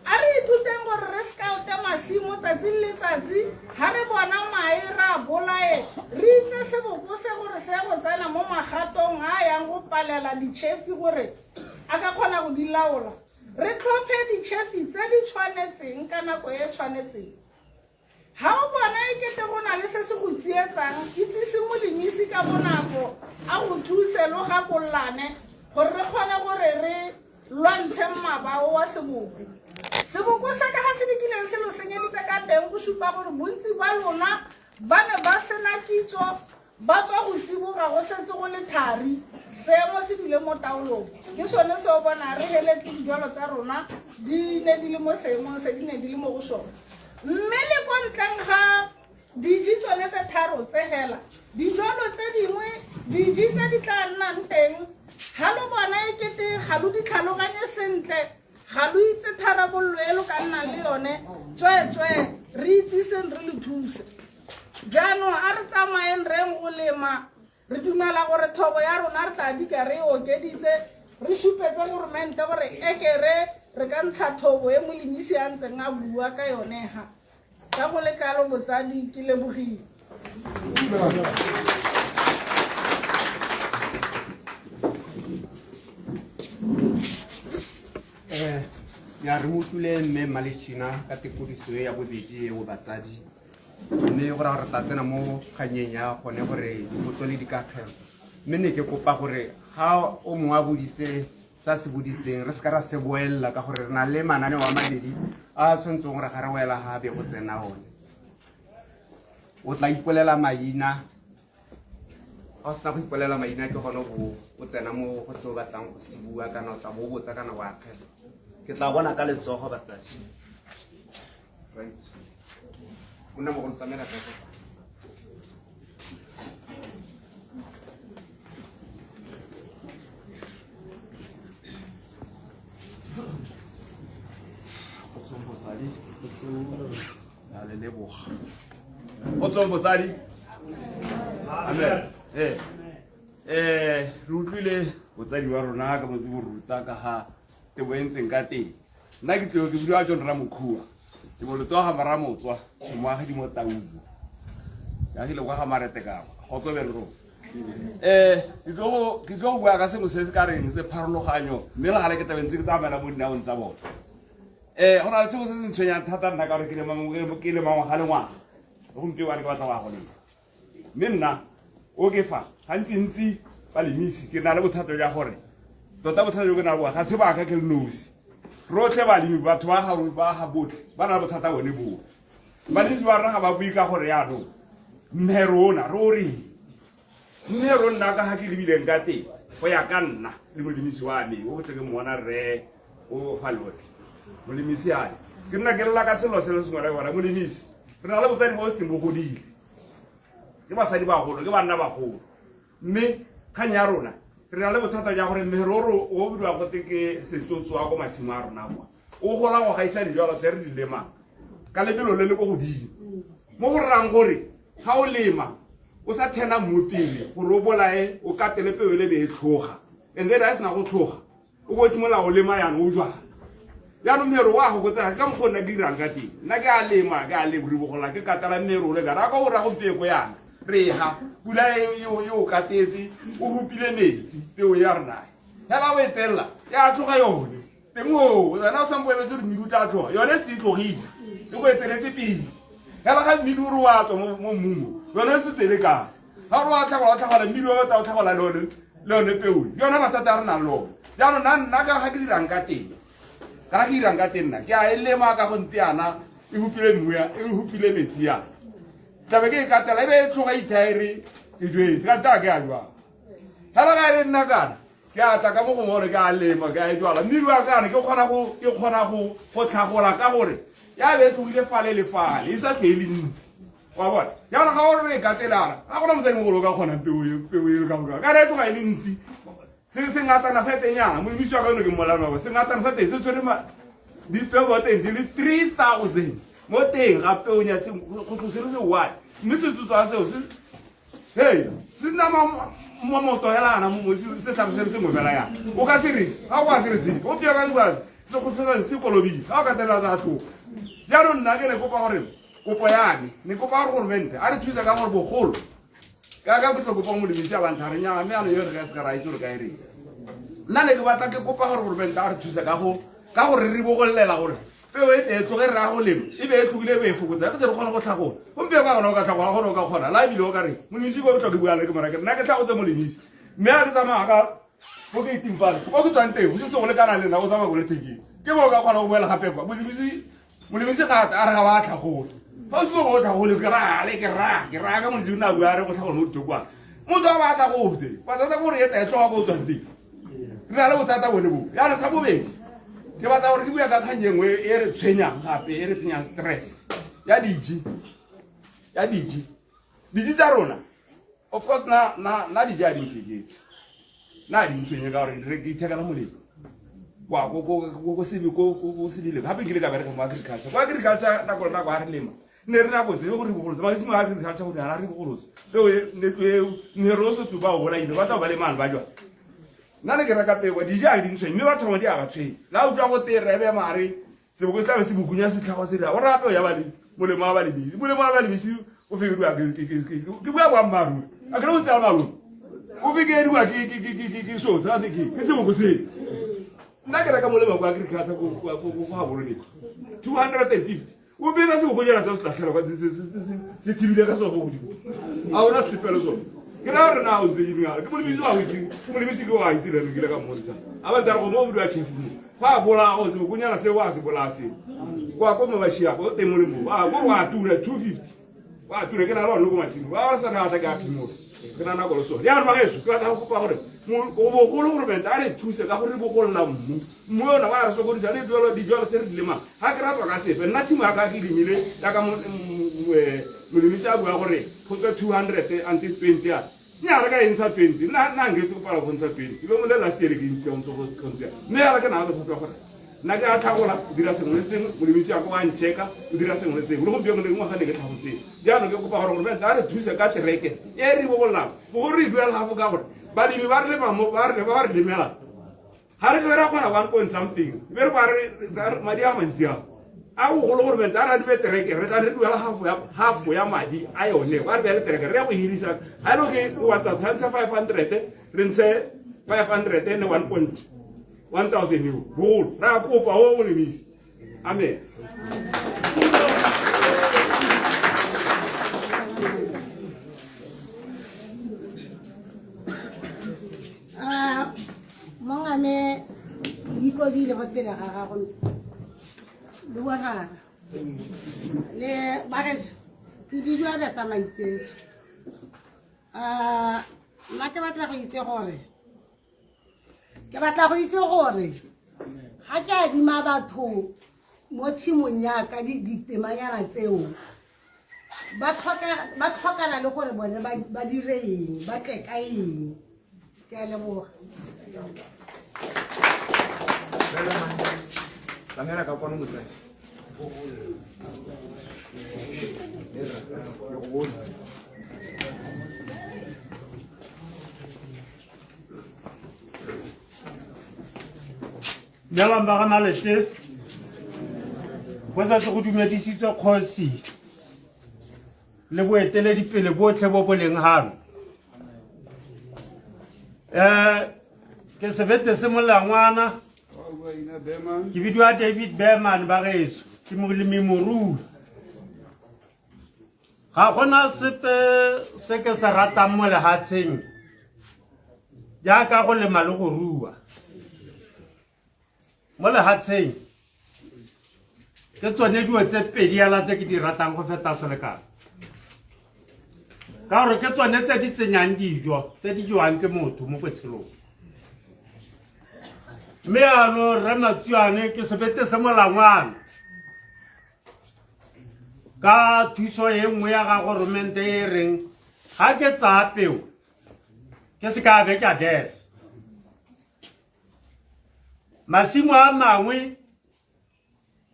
a re ithuteng gore re scoute masimo tsatsi le letsatsi. Ga re bona mae re a bolae, re itse seboko se gore se go tsena mo magatong a yang go palela ditšhefi gore a ka kgona go di laola. Re tlhophe ditšhefi tse di tshwanetseng ka nako e e tshwanetseng. Ga o bona e kete go na le se se go tsietsang, itsise molemisi ka bonako a go thuse, lo gakololane gore re kgone gore re lwantshe mmaba o wa seboko. Seboko se ka ga se dikileng se lo senyeditse ka teng go supa gore bontsi ba lona ba ne ba sena kitso, ba tswa go tsiboga go setse go le thari, seemo se dule mo taolong. Ke sone se o bona re heletse dijwalo tsa rona di ne di le mo seemong se di ne di le mo go sone. Mme le ko ntleng ga diji tsone tse tharo tse hela, dijwalo tse dingwe, diji tse di tla nnang teng, ga lo bona e kete ga lo di tlhaloganye sentle, ga lo itse tharabololo e lo ka nnang le yone, tsweetswee re itsiseng re le thuse. Jaanong a re tsamayeng reng go lema, re dumela gore thobo ya rona re tla dika re e okeditse, re supetse goromente gore ekere re ka ntsha thobo e molemisi a ntseng a bua ka yone ha. Ka go le kalo botsadi, ke lebogile. Ya re utlwile mme Mmalechina ka tekodiso e ya bobedi eo batsadi. Mme go raya gore tla tsena mo kganyeng ya gone gore dipotso le dikakgelo. Mme ne ke kopa gore ga o mongwe a boditse sa se boditseng re se ka ra se boelela ka gore re na le mananeo a mabedi a a tshwanetseng gore ga re wela ga be go tsena one. O tla ipolela maina, ga o sena go ipolela maina ke gone bo o tsena mo go se o batlang go se bua kana o tla bo o botsa kana o akgela. Ke tla bona ka letsogo batsadi. Monna mogolo tsamaela ka kwa. Kgotsong botsadi. A le leboga. Kgotsong botsadi. Amen. Eh. Eh, re utlwile botsadi wa rona ka motse bo ruta ka ga tebo e ntseng ka teng. Nna ke tleo ke bidiwa John Ramokhua. Ke moloto wa ga Maramotswa, ke moagedi mo Taung. Ke agile kwa ga Marete ka kwa. Kgotso be rro. Eh, ke tlo go ke tlo go bua ka sengwe se se ka reng se pharologanyo mme le gale ke tlabe ntse ke tsamaela mo dinaong tsa bone. Eh, go na le sengwe se se ntshwenyang thata nna ka gore ke le mangwe ke le mangwaga le ngwaga. Gompieno ke batla go ya go lema. Mme nna o ke fa gantsi-ntsi balemisi ke na le bothata jwa gore tota bothata jo ke na le ga se baka ke le nosi rotlhe balemi batho ba ga ba ga botlhe ba na le bothata bone boo balemisi ba rona ga ba bue ka gore yaanong mme rona re o reng mme ro nna ka ga ke lebileng ka teng go ya ka nna le molemisi wa me o tle ke mmona rre o fa lotlhe molemisi ale ke nna ke lela ka selo se le sengwe le gore molemisi re na le botsadi bo seng bo godile ke basadi bagolo ke banna bagolo mme kgang ya rona re na le bothata jwa gore mmeroro o bidiwang gote ke setsotso wa ko masimo a rona kwa o gola go gaisa dijalo tse re di lemang ka lebelo le le ko godimo mo go rrang gore ga o lema o sa thena mmu pele gore o bolae o katele peo le be e tlhoga and then a e sena go tlhoga o bo simolola o lema yana o jwala jaanong mero wa go kotsega ka mokgwa nna ke dirang ka teng nna ke a lema ke a leboribogola ke katela mero le ka raka o ra gompieko yana re ga pula e o katetse o hupile metsi peo ya rona hela o e telela ya tloga yone teng o wena o sampo emetse gore mmidi o tla tloga yone se e tlogile e go eteletse pele hela ga mmidi o re wa tswa mo mmung yone se tsele kang ga re wa tlhagola o tlhagola mmidi o tla o tlhagola le one le yone peo ke yone mathata a re nang le one jaanong nna nna ka ga ke dirang ka teng ka ga ke dirang ka teng nna ke a e lema ka go ntse yana e hupile mmu ya e hupile metsi yana tlabe ke e katela e be e tloga ithaere e jwetse ka ntaa ke a jwang fela ga e re nna kana ke a tla ka mo gongwe gore ke a lema ke a e jwala mme jwa kana ke kgona go ke kgona go go tlhagola ka gore ya be e tlogile fale le fale e sa tlwe e le ntsi wa bona jaanong ga o re e katelana ga gona mosadi mogolo o ka kgonang peo e ka boka kana e tloga e le ntsi se se ngatana sa tenyana molemisi wa ka one ke mmolana se ngatana sa teng se tshwere dipeo mo teng di le 3000 mo teng ga peonya go tlose le se one mme setsotswa seo se hey se nna mo moto hela ana mo se tlhare se sengwe fela ya o ka se re ga o a se re se o pia ka dibase se go tshwana se kolobile ga o ka telela tsa tlhogo jaanong nna ke ne kopa gore kopo ya me ne kopa gore goromente a re thusa ka gore bogolo ka ka ke kopa molemisi a bantlha re nyama mme ano yo re ka se ka ra itse gore ka e reng nna ne ke batla ke kopa gore goromente a re thusa ka go ka gore re ribogolela gore peo e tle e tloge re ya go lema e be e tlogile e be e fokotsa re tle re kgone go tlhagola gompieno ka gona o ka tlhagola gone o ka kgona la ebile o ka re molemisi ko tlo ke bua le ke mora ke nna ke tlhagotse molemisi mme a ke tsamaya ka mo ke iting fale ko ke tswang teng go setse go lekana le nna o tsamaya ko le thekeng ke bo o ka kgona go boela gape kwa molemisi molemisi ga a re ga wa tlhagola ga o siko bo tlhagole ke rale ke ra ke ra ka molemisi o ne a bua a re go tlhagola mo ditokwane motho a ba tlhagotse mathata ke gore e tla e tloga ko o tswang teng re na le bothata bone bo yana sa bobedi ke batla gore ke bua ka kgang e nngwe e re tshwenyang gape e re tsenyang stress ya diji ya diji diji tsa rona of course na na na diji a di nkeketse na di ntshwenye ka gore ke ithekela molemo kwa ko ko ko ko ko ko sebile gape ke ile ka bereka mo agriculture ko agriculture nako le nako ga re lema ne re nako tsebe gore bogolotse ba simo agriculture gore ga re bogolotse peo ne re o sotse ba o bolaile ba tla ba le mane ba jwa nna ne ke reka peo dijo a di ntshwenye mme batho bangwe di a ba tshwenye la utlwa go te rebe mare seboko se tlabe se bokunya setlhago se dira o raya peo ya balemi molemo wa balemisi molemo wa balemisi o fekediwa ke bua boammaaruri a kere o tsaya malome o fekediwa ke so se ke seboko se nna ke reka molemo kwa agriculture ko gaborone 250. O beka sebokonyana se o se latlhela kwa se thibile ka sone go godimo. A ona setlipelo sone. Ke raya gore na o ntse ke dingala. Ke molemisi wa go itse, ke molemisi ke wa itse le ene ke ile ka mmontsha. A ba ntare go mo bodiwa chefu mo. Fa a bolaya go sebokonyana se wa se bolaya seo. Kwa ko Mabashia go teng molemo. A go wa tura 250. Wa tura ke na le one ko masimo. Ba ba sa rata ke a phimola. Ke na nako le sone. Jaanong bagaetsho ke batla go kopa gore bogolo goromente a re thuse ka gore bogolola mmu. Mmu ona wa re sokodisa le dijalo dijalo tse re di lemang. Ga ke ra tswa ka sepe. Nna tshimo ya ka ke lemile jaaka molemisi a bua gore go tswe 220 a. Nnyaa re ka e ntsha 20. Nna nna nke ke pala go ntsha 20. Lo le last year ke ntse ntse go ntse. Mme ya ke na le go gore nna ke a tlhagola o dira sengwe le sengwe molemisi ya ko wa ncheka o dira sengwe le sengwe le gompieno le ngwaga ne ke tlhagotse jaanong ke kopa gore goromente a re thuse ka tereke e re bogololang bogolo re e duela gafo ka gore balemi ba re lema mo ba re ba re lemela ga re ke ra kgona one point something be re kwa re madi a mantsi a a bogolo goromente a re adime tereke re tla re duela half ya madi a yone ba re beele tereke re ya go hirisa ga e le ke wa tshwantsha 500 re ntshe 500 ne 1 point 1000 eo bogolo re a kopa o molemisi amen. Mongame ikobile go pele ga gago le borara le bageso ke bidiwa Betha Maiketso. Nna ke batla go itse gore ke batla go itse gore ga ke adima batho mo tshimong ya ka ditemanyana tseo ba tlhokana le gore bone ba dire eng ba tle ka eng. Ke a leboga. Tlamela ka kwano motsadi. Dumelang ba ga Malete. Go setse go dumedisitswe kgosi le boeteledipele botlhe bo bo leng gano. Ke sebete se molangwana. Ke bidiwa David Berman ba gaetsho, ke molemi morui. Ga gona sepe se ke se ratang mo lehatsheng jaaka go lema le go rua. Mo lehatsheng ke tsone dilo tse pedi yala tse ke di ratang go feta selekano, ka gore ke tsone tse di tsenyang dijo tse di jewang ke motho mo botshelong. Mme yaanong Rre Matsuane ke sebete se molangwana ka thuso e nngwe ya ga goromente e reng ga ke tsaya peo ke se ka be ke a desa. Masimo a mangwe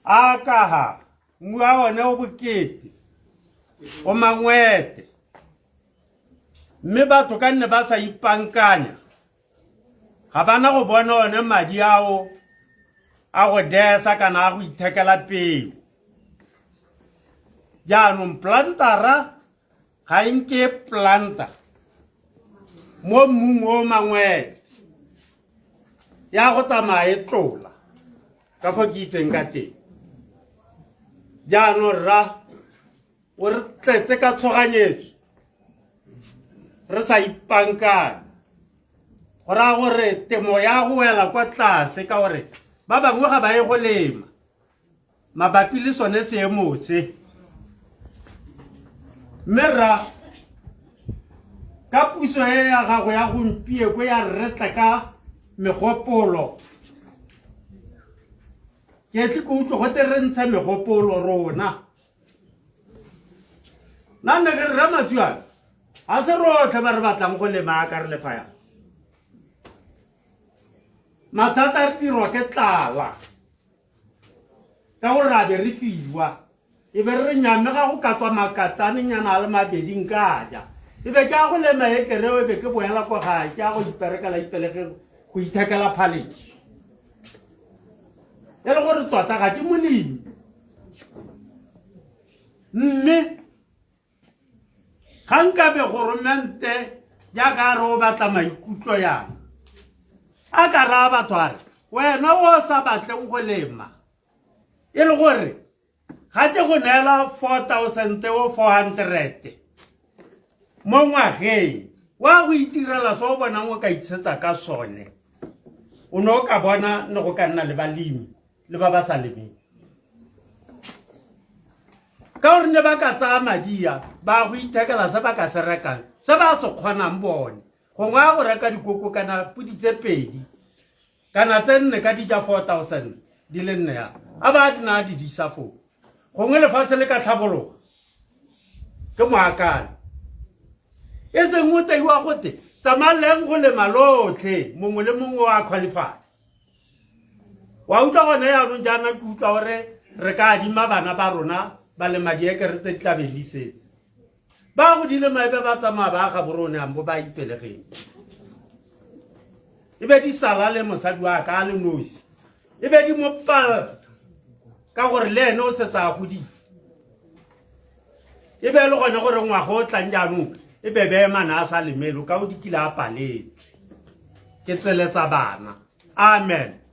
a kaga mmu a one o bokete o mangwete, mme batho ka nne ba sa ipankanya ga bana go bona one madi ao a go desa kana a go ithekela peo. Jaanong plantara ga e nke planta mo mmung o mangwete ya go tsamaya e tlola ka fo ke itseng ka teng. Jaanong rra o re tletse ka tshoganyetso re sa ipankanya, go raya gore temo ya go wela kwa tlase ka gore ba bangwe ga ba ye go lema mabapi le sone seemo se. Mme rra ka puso e ya gago ya gompieko ya retla ka megopolo, ke tle ke utlwe gote re ntshe megopolo rona. Nna ne ke re Rre Matsuane ga se rotlhe ba re batlang go lema ka re lefa yang. Mathata re dirwa ke tlala ka gore ra be re fiwa, e be re nyame ga go ka tswa makatanenyana a le mabedi nka ja, e be ke a go lema e kereo, e be ke boela kwa gae ke a go iperekela ipelege go ithekela phaledi. E le gore tota ga ke molemi, mme ga nkabe goromente jaaka a re o batla maikutlo yana a ka raya batho a re wena o sa batleng go lema, e le gore Ga ke go neela 4000 o 400 mo ngwageng wa go itirela se o bonang o ka itshetsa ka sone, o ne o ka bona ne go ka nna le balemi le ba ba sa lemeng. Ka gore ne ba ka tsaya madi a ba go ithekela se ba ka se rekang, se ba se kgonang bone, gongwe a go reka dikoko kana podi tse pedi kana tse nne ka di ja 4000 di le nne ya a ba di na di disa foo, gongwe lefatshe le ka tlhabologa. Ke moakane e seng o teiwa gote tsamaleng go lema lotlhe, mongwe le mongwe wa qualify. Wa utlwa gone yaanong jaana ke utlwa gore re ka adima bana ba rona ba lema diekere tse di tlabeng di setse ba godile maebe ba tsamaya ba ga borone ambo ba ipelegeng, e be di sala le mosadi wa ka a le nosi, e be di mo palela ka gore le ene o setse a godile. E be le gone gore ngwaga o tlang jaanong e be be emana a sa lemelo ka o dikile a paletswe ke tsele tsa bana. Amen.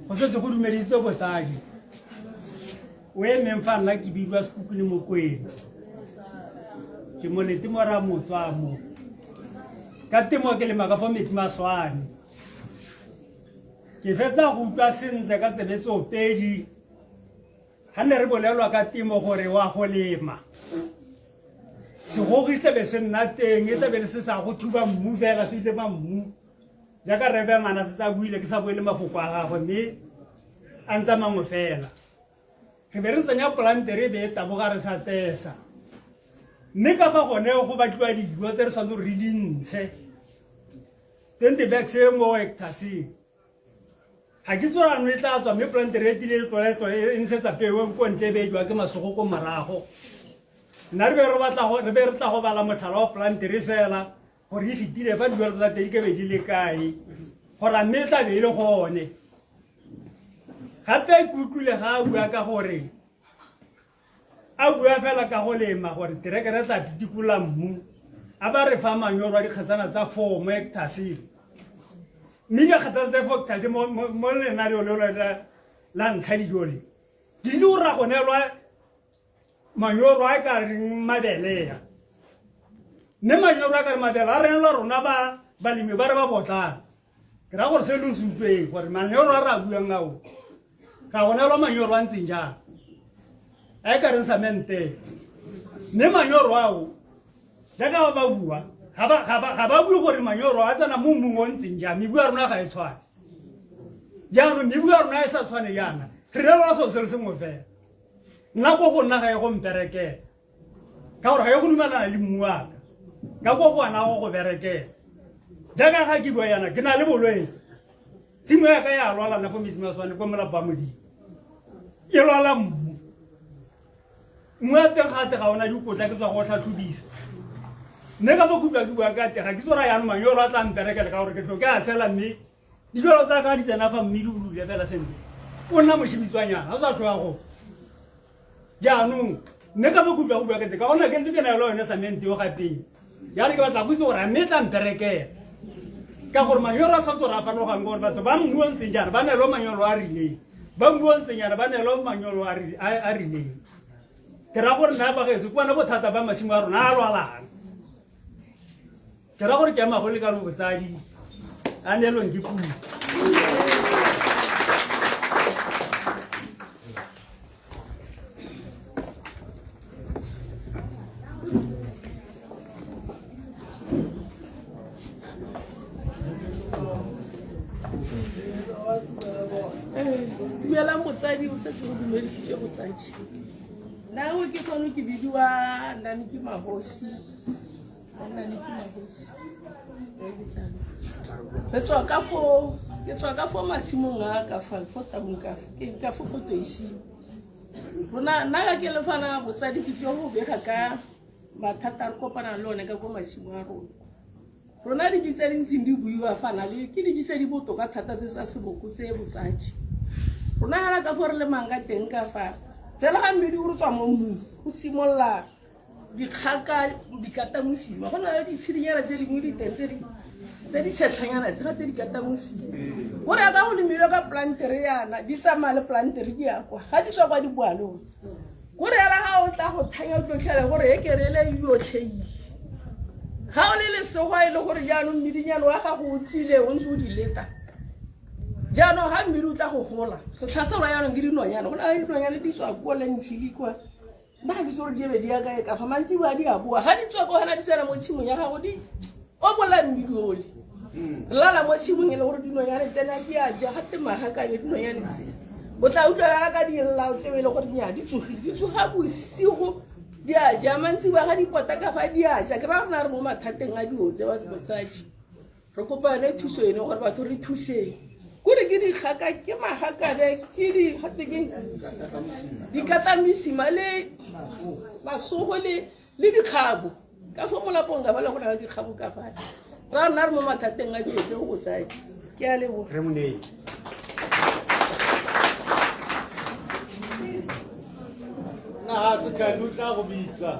Go setse go dumedisitswe botsadi o emeng fa nna ke bidiwa Sekukuni Mokwena, ke molete mo ra motswa mo ka temo, ke lema ka fo metsi maswane. Ke fetsa go utlwa sentle ka tsebe tsopedi ga ne re bolelwa ka temo gore wa go lema segogi se tlabe se nna teng, e tlabe le se sa go thuba mmu fela, se lema mmu jaaka rebe ngwana se sa buile, ke sa boele mafoko a gagwe mme a ntsa mangwe fela. Re be re tsenya polantere e be e taboga re sa tesa, mme ka fa gone go batliwa dijo tse re tshwanetse gore re di ntshe 20 bags e mo hectareseng. Ga ke tsorano e tla tswa mme polantere e tile e tloletlo e ntshetsa peo ko ntle e be e jwa ke masogo ko morago. Nna re be re batla go re be re tla go bala motlhala wa polantere fela gore e fetile fa dijalo tsa teng di ka be di le kae, gore a mme e tla be e le gone. Gape ke utlwile ga a bua ka gore a bua fela ka go lema gore terekere tla pitikola mmu, a ba re fa manyoro a dikgetsana tsa 4 mo hectareseng, mme dikgetsana tse 4 hectares mo lenaneo leo la ntsha dijo le ke itse gore ra go neelwa manyoro a ka reng mabele ya, mme manyoro a ka re mabele a reelwa rona ba balemi ba re ba botlana. Ke raya gore se lo se utlweng gore manyoro a re a buang ao ga go neelwa manyoro a ntseng jang a e ka reng samente, mme manyoro ao jaaka ba ba bua ga ba bue gore manyoro a tsena mo mmung o ntseng jang. Mebu ya rona ga e tshwane jaanong, mebu ya rona e sa tshwane jaana re neelwa selo se le sengwe fela. Nna ko go nna ga e go mperekela ka gore ga e go dumelana le mmu wa ka ka ko go ana go go berekela. Jaaka ga ke bua yana ke na le bolwetse, tshimo ya ka ya lwala nna fo metsi maswane ko molapo wa Modimo e lwala mmu, mmu wa teng ga te ga ona dikotla, ke tswa go tlhatlhobisa mme ka mo kutlwa ke bua ka teng ga ke tsora yanong manyoro a tla mperekela ka gore ke tlo ke a tshela mme dijalo tsa ka di tsena fa mme di bulule fela sentle, o nna moshibitswanyana ga o sa tlhoya go jaanong. Mme ka mo kutlwa go bua ka teng ka gona ke ntse ke na le yone samente yo gapeng jaanong ke batla go itse gore a mme e tla mperekela ka gore manyoro a tshwanetse gore a farologane, gore batho ba mmu o ntseng jaana ba neelwa manyoro a rileng, ba mmu o ntseng jaana ba neelwa manyoro a rileng. Ke raya gore nna bagaetsho ke bona bothata ba masimo a rona a lwalang. Ke raya gore ke ema go le kalo botsadi a neelweng ke puo. Dumelang botsadi, o setse go dumedisitse botsadi. Nna o ke fano ke bidiwa Naniki Magosi. Naniki Magosi. Re tswa ka fo ke tswa ka fo masimong a ka fa fo tabung ka ke ka fo Kotoising. Rona nna ga ke le fana botsadi ke tlile go bega ka mathata a re kopanang le one ka ko masimo a rona. Rona dijo tse di ntseng di buiwa fana le ke dijo tse di botoka thata tse tsa seboko tse botsadi. Rona yana ka fo re lemang ka teng ka fa fela ga mmidi o re tswa mo mmung go simolola dikgaka dikata mosima go na le ditshedinyana tse dingwe diteng tse di tse di tshetlhanyana tse gate dikata mosima gore ka go lemilwe ka plantere yana di tsamaya le plantere di ya kwa ga di tswa kwa diboalong kore yala ga o tla go thanya o tlotlhele gore e kerele yotlheile ga o le lesego e le gore jaanong mmidinyane wa gago o tsile o ntse o di leta jaanong ga mmidi o tla go gola re tlhaselwa jaanong ke dinonyane go na le dinonyane di tswa ko lenfili kwa nna ga ke se gore di ebe di ya kae ka fa mantsi ba di a boa ga di tswa ko gana di tsena mo tshimong ya gago di obola mmidi ole re lala mo tshimong e le gore dinonyane tsena di a ja ga temaga kabe dinonyane tse o tla utlwa yala ka di lla o tlebe e le gore nya di tsogile di tsoga bosigo di a ja mantsi ba ga dipota ka fa di a ja ke ra rona re mo mathateng a dio tse batho botsadi re kopa yone thuso ene gore batho re thuseng kore ke dikgaka ke magakabe ke di gate ke dikatamisima le masogo le le dikgabo ka fo molapong ka ba le go na le dikgabo ka fa ra nna re mo mathateng a dilo tse go botsadi ke a leboga re monei nna ga setlhane o tla go bitsa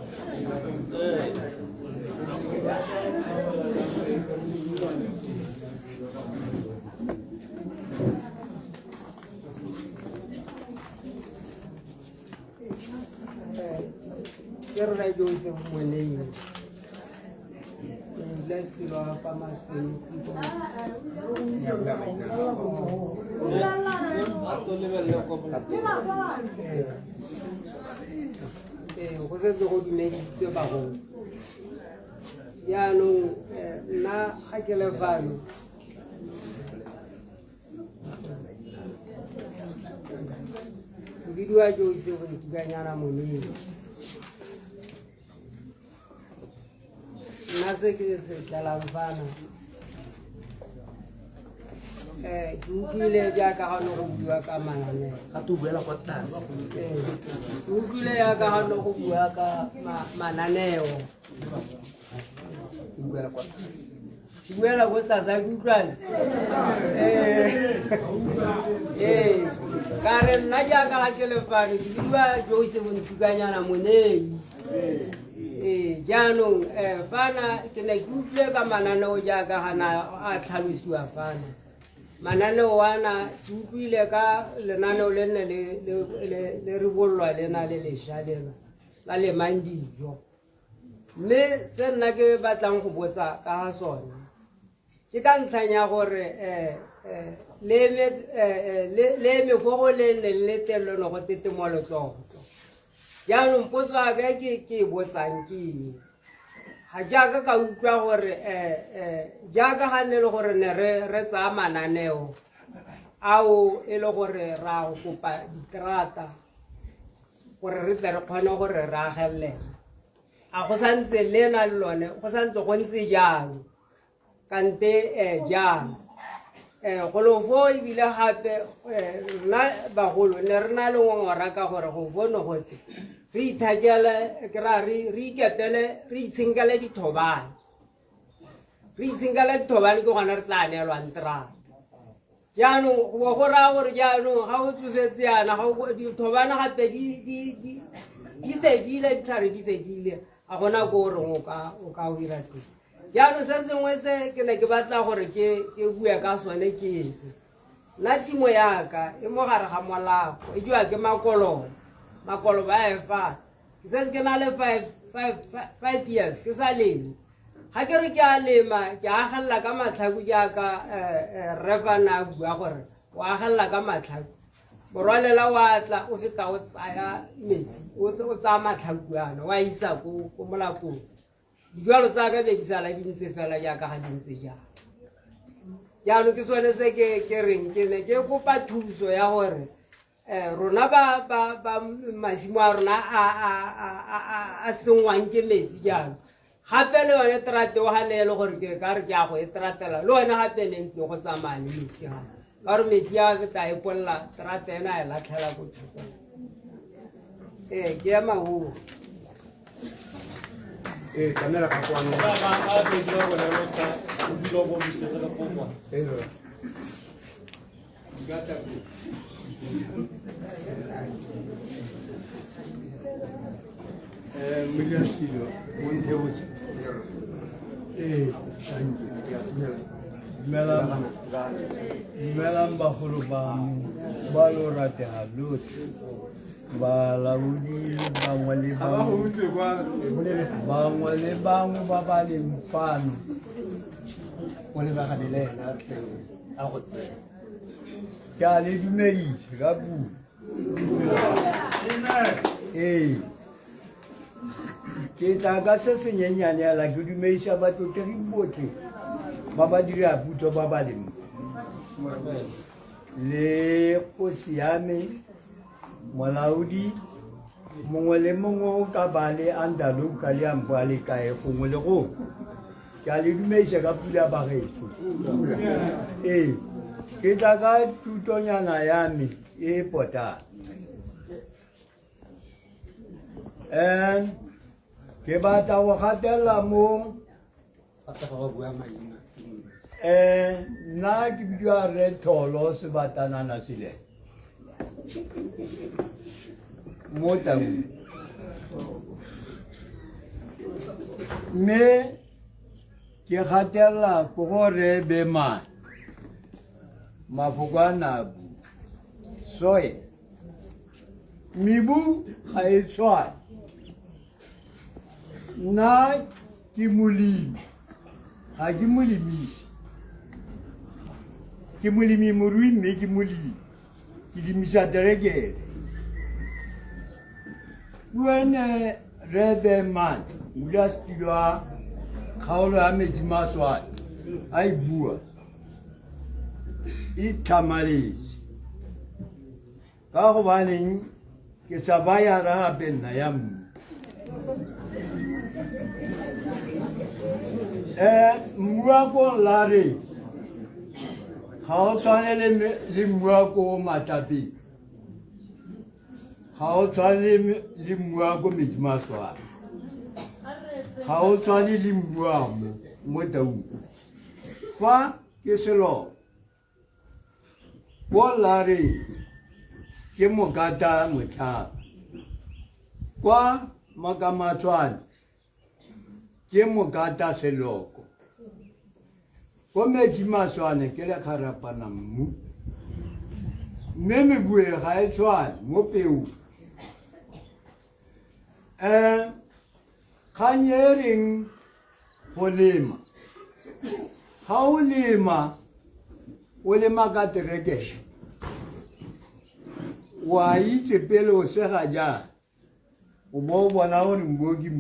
Ke rra Joseph Monei. Ke modulasetilo wa Farmers Committee. Ee, go setse go dumedisitswe bagolo. Jaanong nna ga ke le fano ke bidiwa Joseph Ntukanyana Monei. Nna se ke se tlelang fano ke utlwile jaaka ga ne go bua ka mananeo ga to buela kwa tlase ke utlwile jaaka ga ne go bua ka mananeo buela kwa tlase ke buela ko tlase a ke utlwane ee ka re nna jaaka ga ke le fano ke bidiwa Joseph Ntukanyana Monei. Ee jaanong fana ke ne ke utlwile ka mananeo jaaka gana a tlhalosiwa fana mananeo ana ke utlwile ka lenaneo le nne le ribololwa lena le lešwa lena la lemang dijo mme se nna ke batlang go botsa ka ga sone ke ka ntlheng ya gore le eme fo go le nne le telelo ne go tetemo letlotlo jaanong potso ya ka ke e botsang ke eng ga jaaka ka utlwa gore jaaka ga nne le gore ne re tsaya mananeo ao e le gore ra go kopa diterata gore re tle re kgone gore re agelele a go santse le na le lone go santse go ntse jalo kante jang golo fo ebile gape rona bagolo ne re na le ngongora ka gore go bone gote re ithakele ke ra re ikepele re itshenkele dithobane re itshenkele dithobane ke gona re tla neelwang terata jaanong go go raya gore jaanong ga o tsofetse yana dithobane gape di fedile ditlhare di fedile ga gona ko o reng o ka o dira teng jaanong se sengwe se ke ne ke batla gore ke bue ka sone ke se nna tshimo yaka e mo gare ga molapo e jewa ke makoloba makoloba a e fata ke setse ke na le five years ke sa leme ga ke re ke a lema ke agelela ka matlhako jaaka rre fana a bua gore o agelela ka matlhako morwalela wa tla o feta o tsaya metsi o tsaya matlhako ana wa isa ko molapong dijalo tsa ka be di sala di ntse fela jaaka ga di ntse jang jaanong ke sone se ke reng ke ne ke kopa thuso ya gore rona ba masimo a rona a sengwang ke metsi jalo gape le yone terate o ga ne e le gore ke ka re ke a go e teratela le one gape ne ntse go tsamaya le metsi gape ka gore metsi a feta e polla terata ena a e latlhela ko thoko ee ke ema oo ee tlamela ka kwano Modulasetulo o nthebotse. Ee, thank you. Dumelang, dumelang bagolo ba me ba lo ratega lotlhe balaodi bangwe le bangwe bangwe le bangwe ba ba leng fano o lebagane le ena tle a go tsena ke a le dumedise ka puo ee ke tla ka se senyenyane ela ke dumedisa batlotlegi botlhe ba ba dira putso ba ba leng le kgosi ya me molaodi mongwe le mongwe o ka ba le andaloka le ampo a le kae gongwe le gongwe ke a le dumedisa ka pula bageso ee ke tla ka thutonyana ya me e potang um ke batla go gatelela mo um nna ke bidiwa re tholo sebatanana sele mo taung mme ke gatelela ko go re bemane mafoko a nabu soil mebu ga e tshwane nna ke molemi ga ke molemisi ke molemi morui mme ke molemi ke lemisa terekere wene rebe man modulasetulo wa kgaolo ya metsi maswane a e bua e tlhamaletse ka gobaneng ke sa baya ra gape nna ya mmu um mmu wa ko lare ga o tshwane le mmu wa ko matlapeng ga o tshwane le mmu wa ko metsimaswana ga o tshwane le mmu wa mo mo taung fa ke selo Ko Lareng ke mokata motlhaba. Kwa Makamatshwane ke mokata seloko. Ko Metsimaswane ke lekgarapana mmu. Mme mebue ga e tshwane mo peong. Um kgang e reng go lema ga o lema o lema ka terekere wa itse pele o sega jang o bo o bona gore mmu ke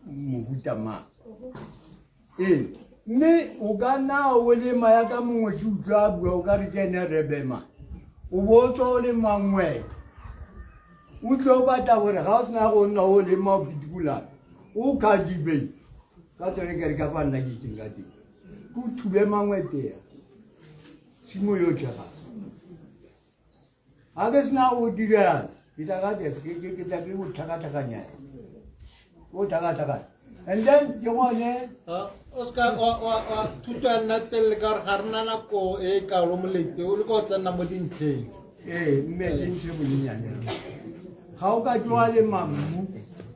mohuta mang ee mme o ka nna o lema ya ka mongwe ke utlwa a bua o ka re ke ene rebema o bo o tswa o lema ngwe o tle o batla gore ga o sena go nna o lema o pitikulana o cultivate ka tsone ke re ka fa nna ke itseng ka teng ke o thube mangwe tea tshimo yotlhe ga ga ke sena go dirana ke tla ka ke tla ke go tlhakatlhakanya o tlhakatlhakanya and then ke gone o seka wa thuto ya nna telele ka gore ga re na nako e kalo molete o le ka o tsena mo dintlheng ee mme ke ntshe bonyenyane ga o ka tloa le mammu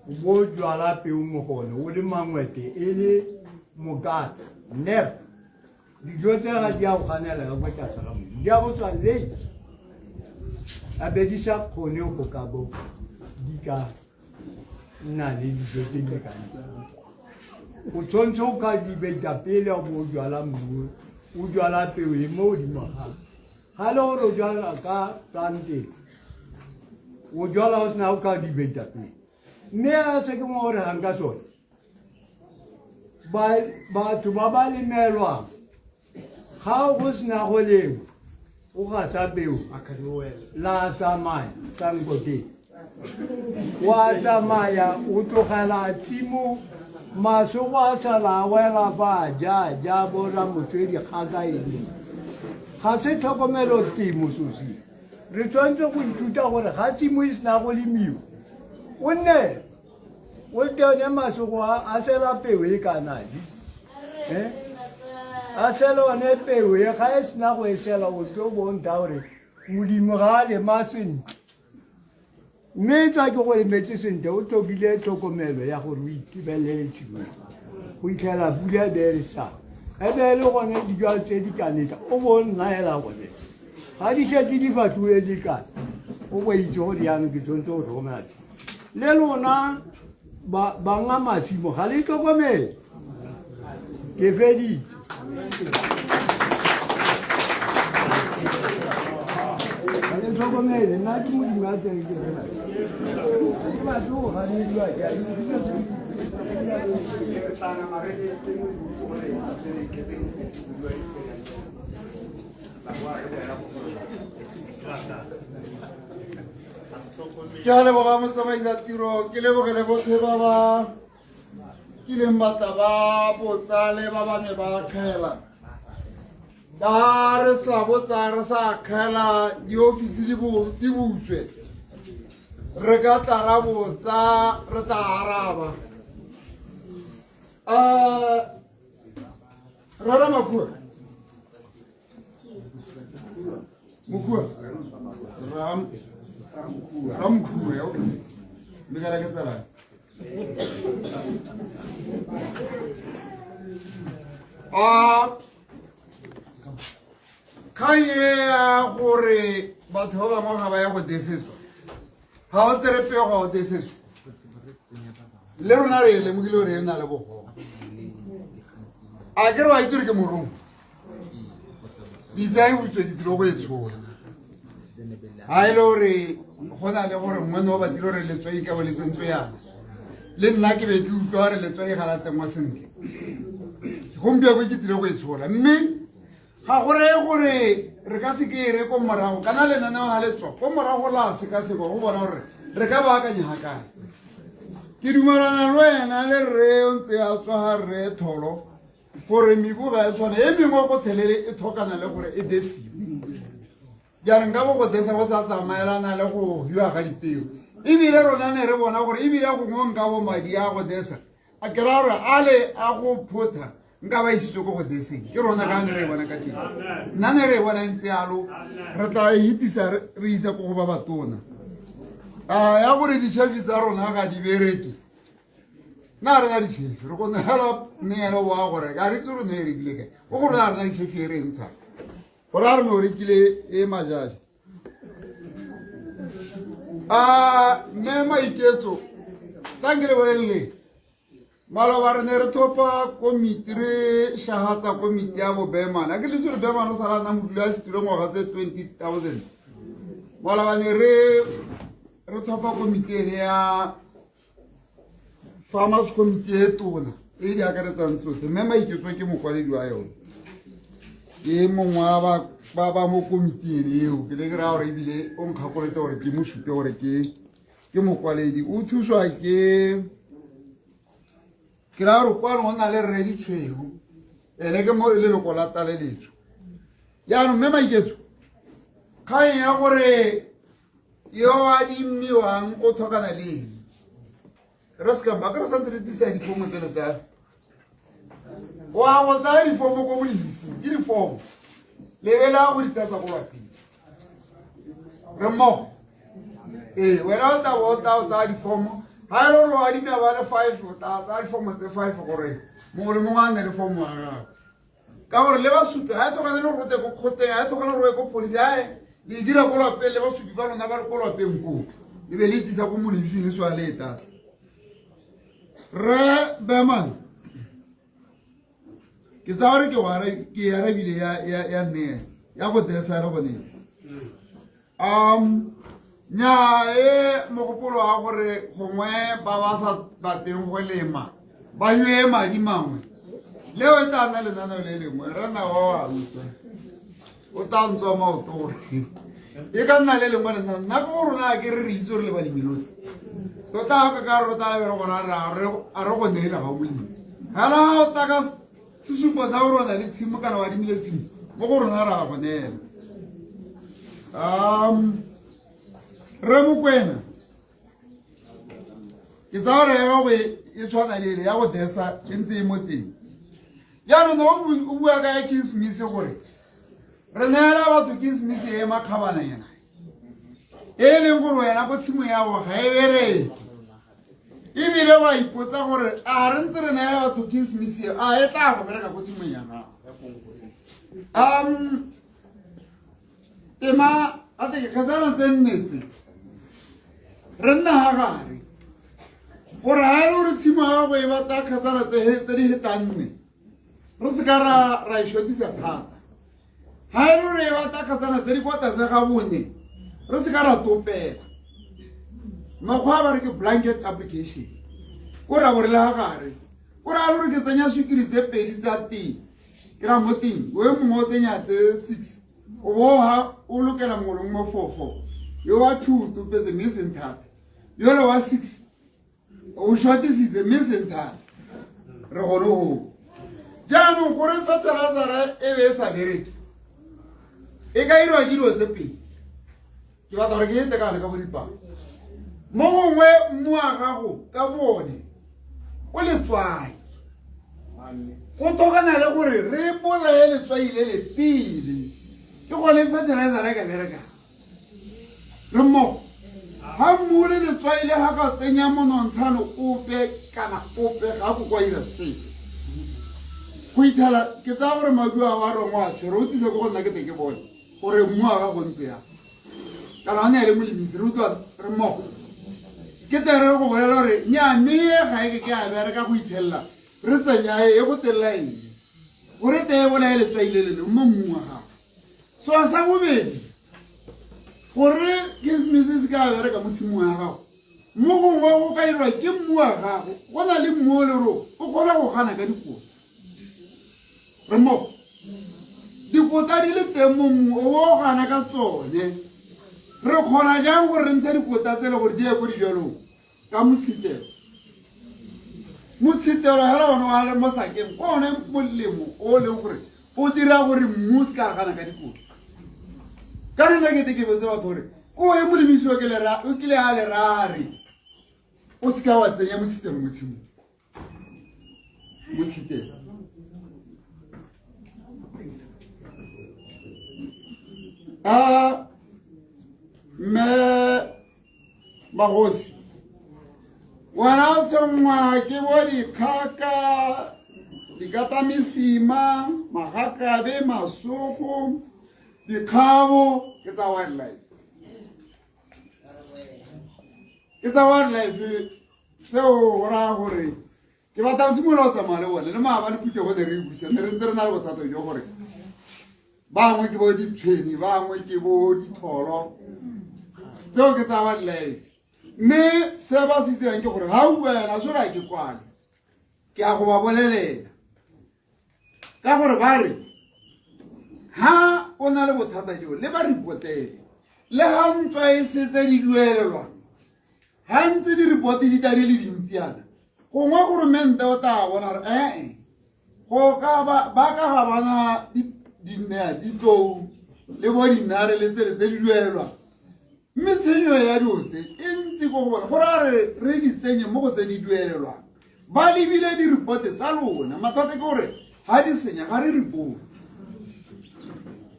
o bo o jwala peo mo gone o le mangwete e le mokata nep dijo tse ga di a go ganela ka kwa tlase ga mmu di a go tswa late a be di sa kgone go ka bo di ka nna le dijo tse di lekaneng o tshwanetse o ka dibetsa pele o bo o jwala mmu o jwala peo e mo godimo ga ga le gore o jwala ka plante o jwala o sena o ka dibetsa pele mme a se ke mo gore gang ka sone batho ba ba lemelwang ga go sena go lengwa o gasa peo la tsamaya sankote wa tsamaya o tlogela tshimo masogo a sala a wela fa ja ja bora motswedi kgaka eng ga se tlhokomelo temo sosi re tshwanetse go ithuta gore ga tshimo e sena go lemiwa o nne o tene masogo a sela peo e kanadi eh? a sela one peo e ga e sena go e sela o tlo bontsha gore Modimo ga a lema sentle mme tswa ke go lemetse sentle o tlhokile tlhokomelo ya gore o itebelele tshimo go itlhela pula e be re sa e be le gone dijalo tse di ka netla o bo o nna hela gone ga di setse di fatlhole di kana o bo itse gore jaanong ke tshwanetse go tlhokomela tshimo le lona banga masimo ga le tlhokomele ke feditse ga le tlhokomele nna ke modimo a teng ke fela ke batle go ganediwa ke a itse. Ke a leboga motsamaisa tiro, ke lebogele botlhe ba ba kileng ba tla ba botsa le ba ba ne ba kgela. Ba re sa botsa re sa kgela diofisi di butswe, re ka tla ra botsa re tla araba. Rara Makua, Mokua, Ramkhua, okay. Mme kana ke tsala. A kgang e ya gore batho ba bangwe ga ba ya go desetswa, ga o tsere peo ga o desetswa, le rona re e lemogile gore e na le bogogo. A ke re wa itse gore ke morongwa, pitsa e butswe ditiro go e tshola. Ga e le gore go na le gore ngwane o batlile gore letswai ka bo le tsentswe yana, le nna ke be ke utlwa gore letswai ga la tsenngwa sentle, gompieno ke tsile go e tshola. Mme ga go reye gore re ka se ke e re ko morago, kana lenaneo ga le tswa ko morago la sekasekwa go bona gore re ka baakanya ga kae. Ke dumelana le wena le rre o ntse a tswa ga rre Tholo gore mebu ga e tshwane, e mengwe go thelele e tlhokana le gore e desiwe. Jaanong ka bo go desa go sa tsamaelana le go hiwa ga dipeo, ebile rona ne re bona gore ebile gongwe nka bo madi a go desa a ke raya gore a le a go photha nka ba isitswe ko go deseng. Ke rona ka ne re e bona ka teng, nna ne re e bona ntse yalo, re tla e hitisa re isa ko go ba batona. A ya gore ditšhefi tsa rona ga di bereke, nna re na ditšhefi re go neela neelo wa gore ga re itse gore ne e rekile kae, o gore a re na ditšhefi e re e ntshang gore a re ne o rekile e majaja. A mme Maiketso tlang ke le bolelele, maloba re ne re thopa komiti, re shagatsa komiti ya bobemane. A ke letse gore Bemane o sala nna modula ya setulo ngwaga tse 20,000. Maloba ne re thopa komiti ene ya farmers committee e tona e di akaretsang tsotlhe. Mme Maiketso ke mokwaledi wa yone, ke mongwe wa ba mo komiting ene eo. Ke ne ke raya gore ebile o nkgakoletse gore ke mo supe gore ke mokwaledi, o thuswa ke ke raya gore kwano o na le rre Ditshweu, ene ke mo leloko la tlaleletso. Jaanong mme Maiketso, kgang ya gore yo a adimiwang o tlhokana le eng, re se ka maka re santse re tlisa difomo tsele tsa wa go tsaya difomo ko molemising, ke difomo lebela go di tlatsa ko lapeng re mmogo. Ee, wena o tla bo o tla o tsaya difomo, ga e le gore o adima ba le 5, o tla tsaya difomo tse 5 gore mongwe le mongwe a nne le fomo ya gagwe, ka gore le basupi ga e tlhokane le gore o te ko kgoteng, ga e tlhokane gore o ye ko police, ae le dira ko lwapeng le basupi ba lona ba le ko lwapeng koo, e be le itisa ko molemising le swa le e tlatsa. Rre Berman, ke tsaya gore ke arabile ya nne ya go desa le gone. Nya e mogopolo wa gore gongwe ba ba sa batleng go lema ba hiwe madi mangwe, leo e tla nna lenaneo le lengwe. Re na wa wa utlwa o tla ntswa maoto gore e ka nna le lengwe lenaneo. Nna ke go rona a ke re re itse gore le balemi lotlhe tota ga ka re tla bere gore a re go neele ga o molemi fela o tla ka sesupo sa gore o na le tshimo kana wa dimile tshimo mo go rona ra go neela. Re Mokwena, ke tsaya gore ya gago e tshwana le ele ya go desa e ntse e mo teng. Jaanong o bua ka ya King Smith gore Re neela batho ke Smith e makgabana ena e leng gore wena ko tshimo ya go ga e bereke, ebile wa ipotsa gore a re ntse re neela batho ke Smith a e tla go bereka ko tshimong ya gago. Tema a te kgetsana tse nne tse re nna ga gare gore ga e le gore tshimo ya gago e batla kgetsana tse di hetang nne, re se ka ra e shotisa thata. Ga e le gore e batla kgetsana tse di kwa tlase ga bone, re se ka ra topela. Mokgwa ba re ke blanket application, ko ra bo re le ga gare o ra le gore ke tsenya sukiri tse 2 tsa teng, ke ra mo teng o e mongwe o tsenya tse 6, o bo ha o lokela mongwe le mongwe 4 4, yo wa 2 o topetse mme e seng thata, yole wa 6 o shortisitse mme e seng thata. Re gone go jaanong gore fertilizer e be e sa bereke e ka irwa ke dilo tse pedi. Ke batla gore ke e tekane ka boripana. Mo gongwe mmu wa gago ka bone o letswai, go tlhokana le gore re bolaye letswai le le pele, ke gone fertilizer e ka berekang. Re mmogo ga mmu le letswai le ga ka tsenya monontshane ope kana ope ga go kwa ira sepe go ithela. Ke tsaya gore maduo a wa rongwa a tshwere o tlise ko go nna ke te ke bone gore mmu wa gago ntse yang, kana a ne le molemisi. Re utlwa re mmogo. Ke tere go bolela gore nnyaa, mme ga e ke ke a bereka go ithelela re tsenya e go telela eng gore te e bolaye letswai le le leng mo mmung wa gago. So sa bobedi, gore kesemese se ka bereka mo tshimong ya gago, mo gongwe go ka irwa ke mmu wa gago. Go na le mmu o le gore o kgona go gana ka dikotla. Re mmogo, dikotla di le teng mo mmu o bo o gana ka tsone. Re kgona jang gore re ntshe dikotla tsele gore di ye ko dijalong? Ka motshitelo. Motshitelo hela one wa le mo sakeng ke one molemo o leng gore o dira gore mmu o se ka gana ka dikotla. Ka rena ke te ke botse batho gore ko e molemisi o kile a le rare o se ka wa tsenya motshitelo mo tshimong. Motshitelo a mme magosi wena o tshwenngwa ke bo dikgaka, dikatamesima, magakabe, masoko, dikgabo, ke tsa wildlife, ke tsa wildlife tseo. Go raya gore ke batla go simolola go tsamaya le bone le maabane phuthego ne re e buisa, ne re ntse re na le bothata jo gore bangwe ke bo ditshweni, bangwe ke bo ditholo, tseo ke tsa wildlife. Mme se ba se dirang ke gore ga o bua yana sore a ke kwale, ke a go ba bolelela ka gore ba re ha o na le bothata jo le ba reportele, le ga ntswa e setse di duelelwa, ga ntse di-report di tla di le dintsi yana, gongwe goromente o tla bona gore ee go ka ba ka ga bana ditlou le bo dinare le tsele tse di duelelwang, mme tshenyo ya dilo tse e ntsi ko go bona gore a re re di tsenye mo go tse di duelelwang ba lebile di-report tsa lona. Mathata ke gore ga di senya ga re report,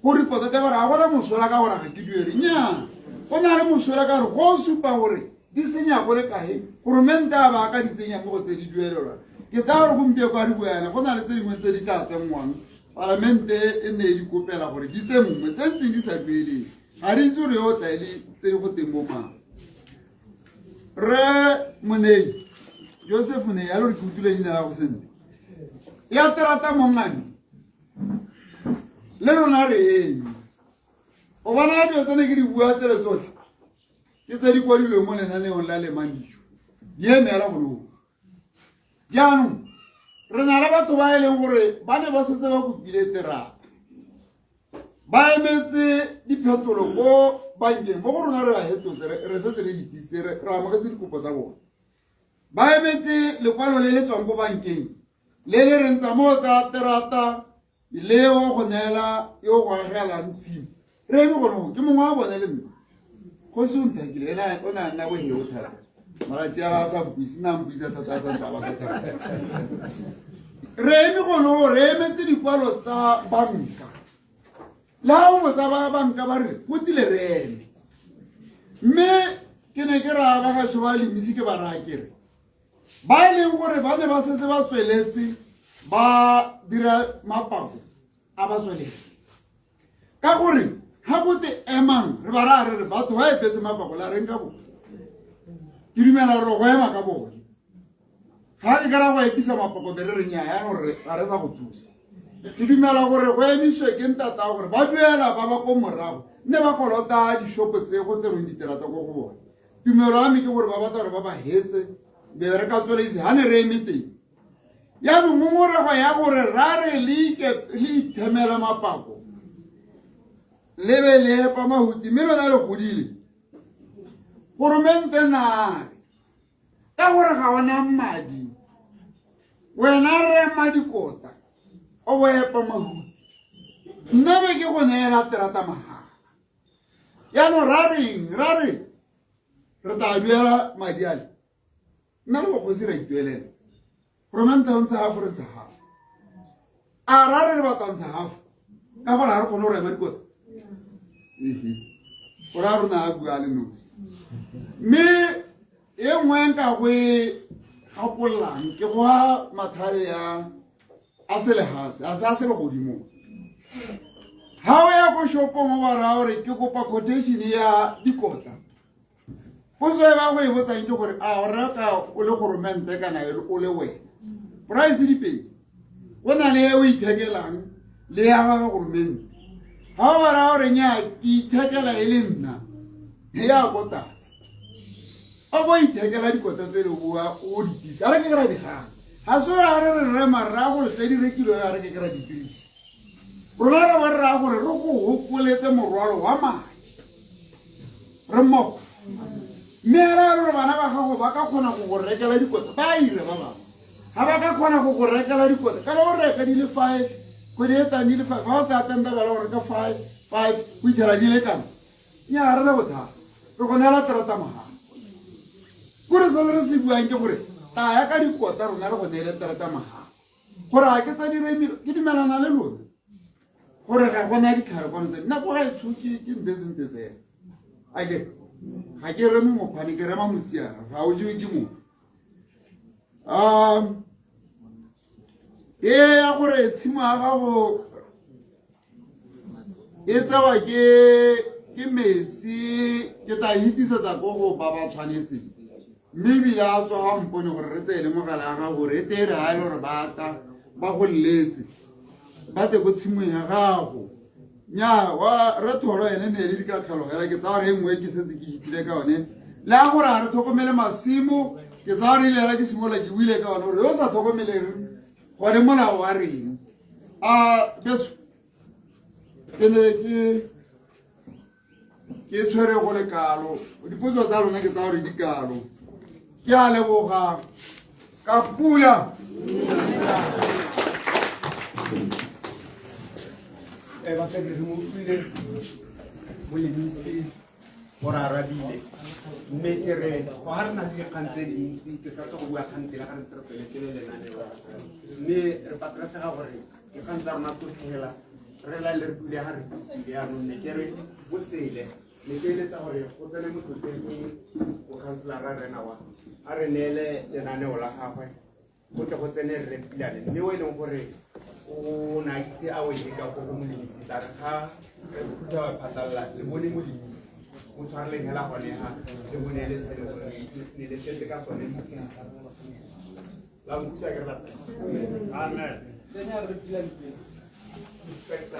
go reporta te gore ga gona mosola ka gore ga ke duele. Nnyaa, go na le mosola ka gore go supa gore di senya go le kae, goromente a ba ka di tsenya mo go tse di duelelwang. Ke tsaya gore gompieno kwa re bua yana go na le tse dingwe tse di tla tsenngwang, palamente e ne e di kopela gore di tse nngwe tse ntseng di sa dueleng, ga re itse gore yo o tla e le tse di go teng bo mang. Re Monei Joseph ne ya le gore ke utlwile leina la go sentle ya terata mongane le rona re eme o bona dilo tse ne ke di bua tsele tsotlhe ke tse di kwadilweng mo lenaneong la lemang dijo di emela gone. Jaanong re na le batho ba e leng gore ba ne ba setse ba kopile terata, ba emetse diphetolo ko bankeng. Mo go rona re ba hetotse, re setse re ditise, re amogetse dikopo tsa bone, ba emetse lekwalo le le tswang ko bankeng le le reng tsa moo tsa terata le o go neela yo go agelang tshimo. Re eme gone go ke mongwe wa bone le nna kgosi o nthakile ena o ne a nna boheo thata malatsi a ga a sa mpuise nna mpuisa thata a sa ntse a batla thata. Re eme gone go re emetse dikwalo tsa banka. Le ga o botsa ba banka ba re go tile re eme. Mme ke ne ke raya ba gaetsho ba lemisi ke ba raya ke re ba e leng gore ba ne ba setse ba tsweletse ba dira mapako a ba tsweletse ka gore ga gote emang re ba raya re re batho ba epetse mapako la reng ka bone ke dumela gore go ema ka bone ga ke kara go episa mapako be re re nyaa yaanong re ga re sa go thusa ke dumela gore go emiswe ke ntata gore ba duela ba ba ko morago nne ba kolota dishopo tse go tserweng diterata ko go bone tumelo ya me ke gore ba batla gore ba ba hetse be re ka tsweletse ga ne re eme teng yaanong ngongorego ya gore ra re le ithemela mapako le be le epa mahuti mme lona le godile goromente nare ka gore ga ona madi wena rema dikota o bo epa mahuti nna be ke go neela terata mahala yaanong ra reng ra re re tla duela madi ale nna le bokgosi ra ituelela goromente o ntsha half re ntsha half a ra re re batla ntsha half ka gore ga re kgone go rema dikota ehe gore a rona a bua le nosi mme e nngwe nka go e gakololang ke go a mathare ya a selehatshe a se a selegodimong ga o ya ko shopong o ba raya gore ke kopa quotation ya dikota potso e ba go e botsang ke gore a o reka o le goromente kana o le wena price dipedi go na le e o ithekelang le ya ga goromente ga o ba raya gore nya ke ithekela e le nna e ya ko tlase o bo ithekela dikota tse di boa o di tisa a re ke ke ra di gana ga se gore ga re re rema raya gore tse di rekilweng ga re ke ke ra di dirisa rona re ba re raya gore re go hokoletse morwalo wa madi re mmogo mme a raya gore bana ba gago ba ka kgona go go rekela dikota ba ire ba bangwe ga ba ka kgona go go rekela dikota kana o reka di le 5 kgwedi e tang di le 5 ga o tsaya tenda bala go reka 5 5 go ithela di le kana nya ga re na bothata re go neela terata mahala kore se re se buang ke gore taya ka dikota rona re go neele terata mahala gore ga ke tsa diremile ke dumelana le lone gore ga gona ditlhare kwano tse nna ko ga e tshoke ke ntesentesela ake ga ke reme mokgwane ke rema motsiana ga o jewe ke motho e ya gore tshimo ya gago e tsewa ke ke metsi ke tla hitisetsa ko go ba ba tshwanetseng mme ebile a tswa ga mpone gore re tseye le mogala ya gago gore e tee re ga e le gore ba tla ba go letse ba te ko tshimong ya gago nya wa re tholo ene ne le dikakgelo fela ke tsaya gore e nngwe ke setse ke hitile ka yone le ya gore ga re tlhokomele masimo ke tsaya gore ile ke simolola ke buile ka yone gore yo o sa tlhokomeleng gone molao wa reng a beso ke ne ke ke tshwere go le kalo dipotso tsa lona ke tsa gore di kalo ke a leboga ka pula batsadi re mo utlwile molemisi gore arabile mme ke re go ga re na le dikgang tse dintsi ke sa tswa go bua kgang tsela ga re ntse re tsweletse le lenaneo mme re patelesega gore dikgang tsa rona tsotlhe hela re la le re pule ga re pule yaanong ne ke re bosele ne ke eletsa gore go tsene motlotlegi mokhanselara rena wa a re neele lenaneo la gagwe go tle go tsene rre Pilane mme o e leng gore o ne a ise a wele ka ko go molemisi tla re ga re phutha ba phatlalela le bone molemisi mo tshwareleng hela gone ha le bone le se le gore ne le setse ka sone le ise la nkutlwa ke re batsadi amen tsenya rre Pilane pele inspector.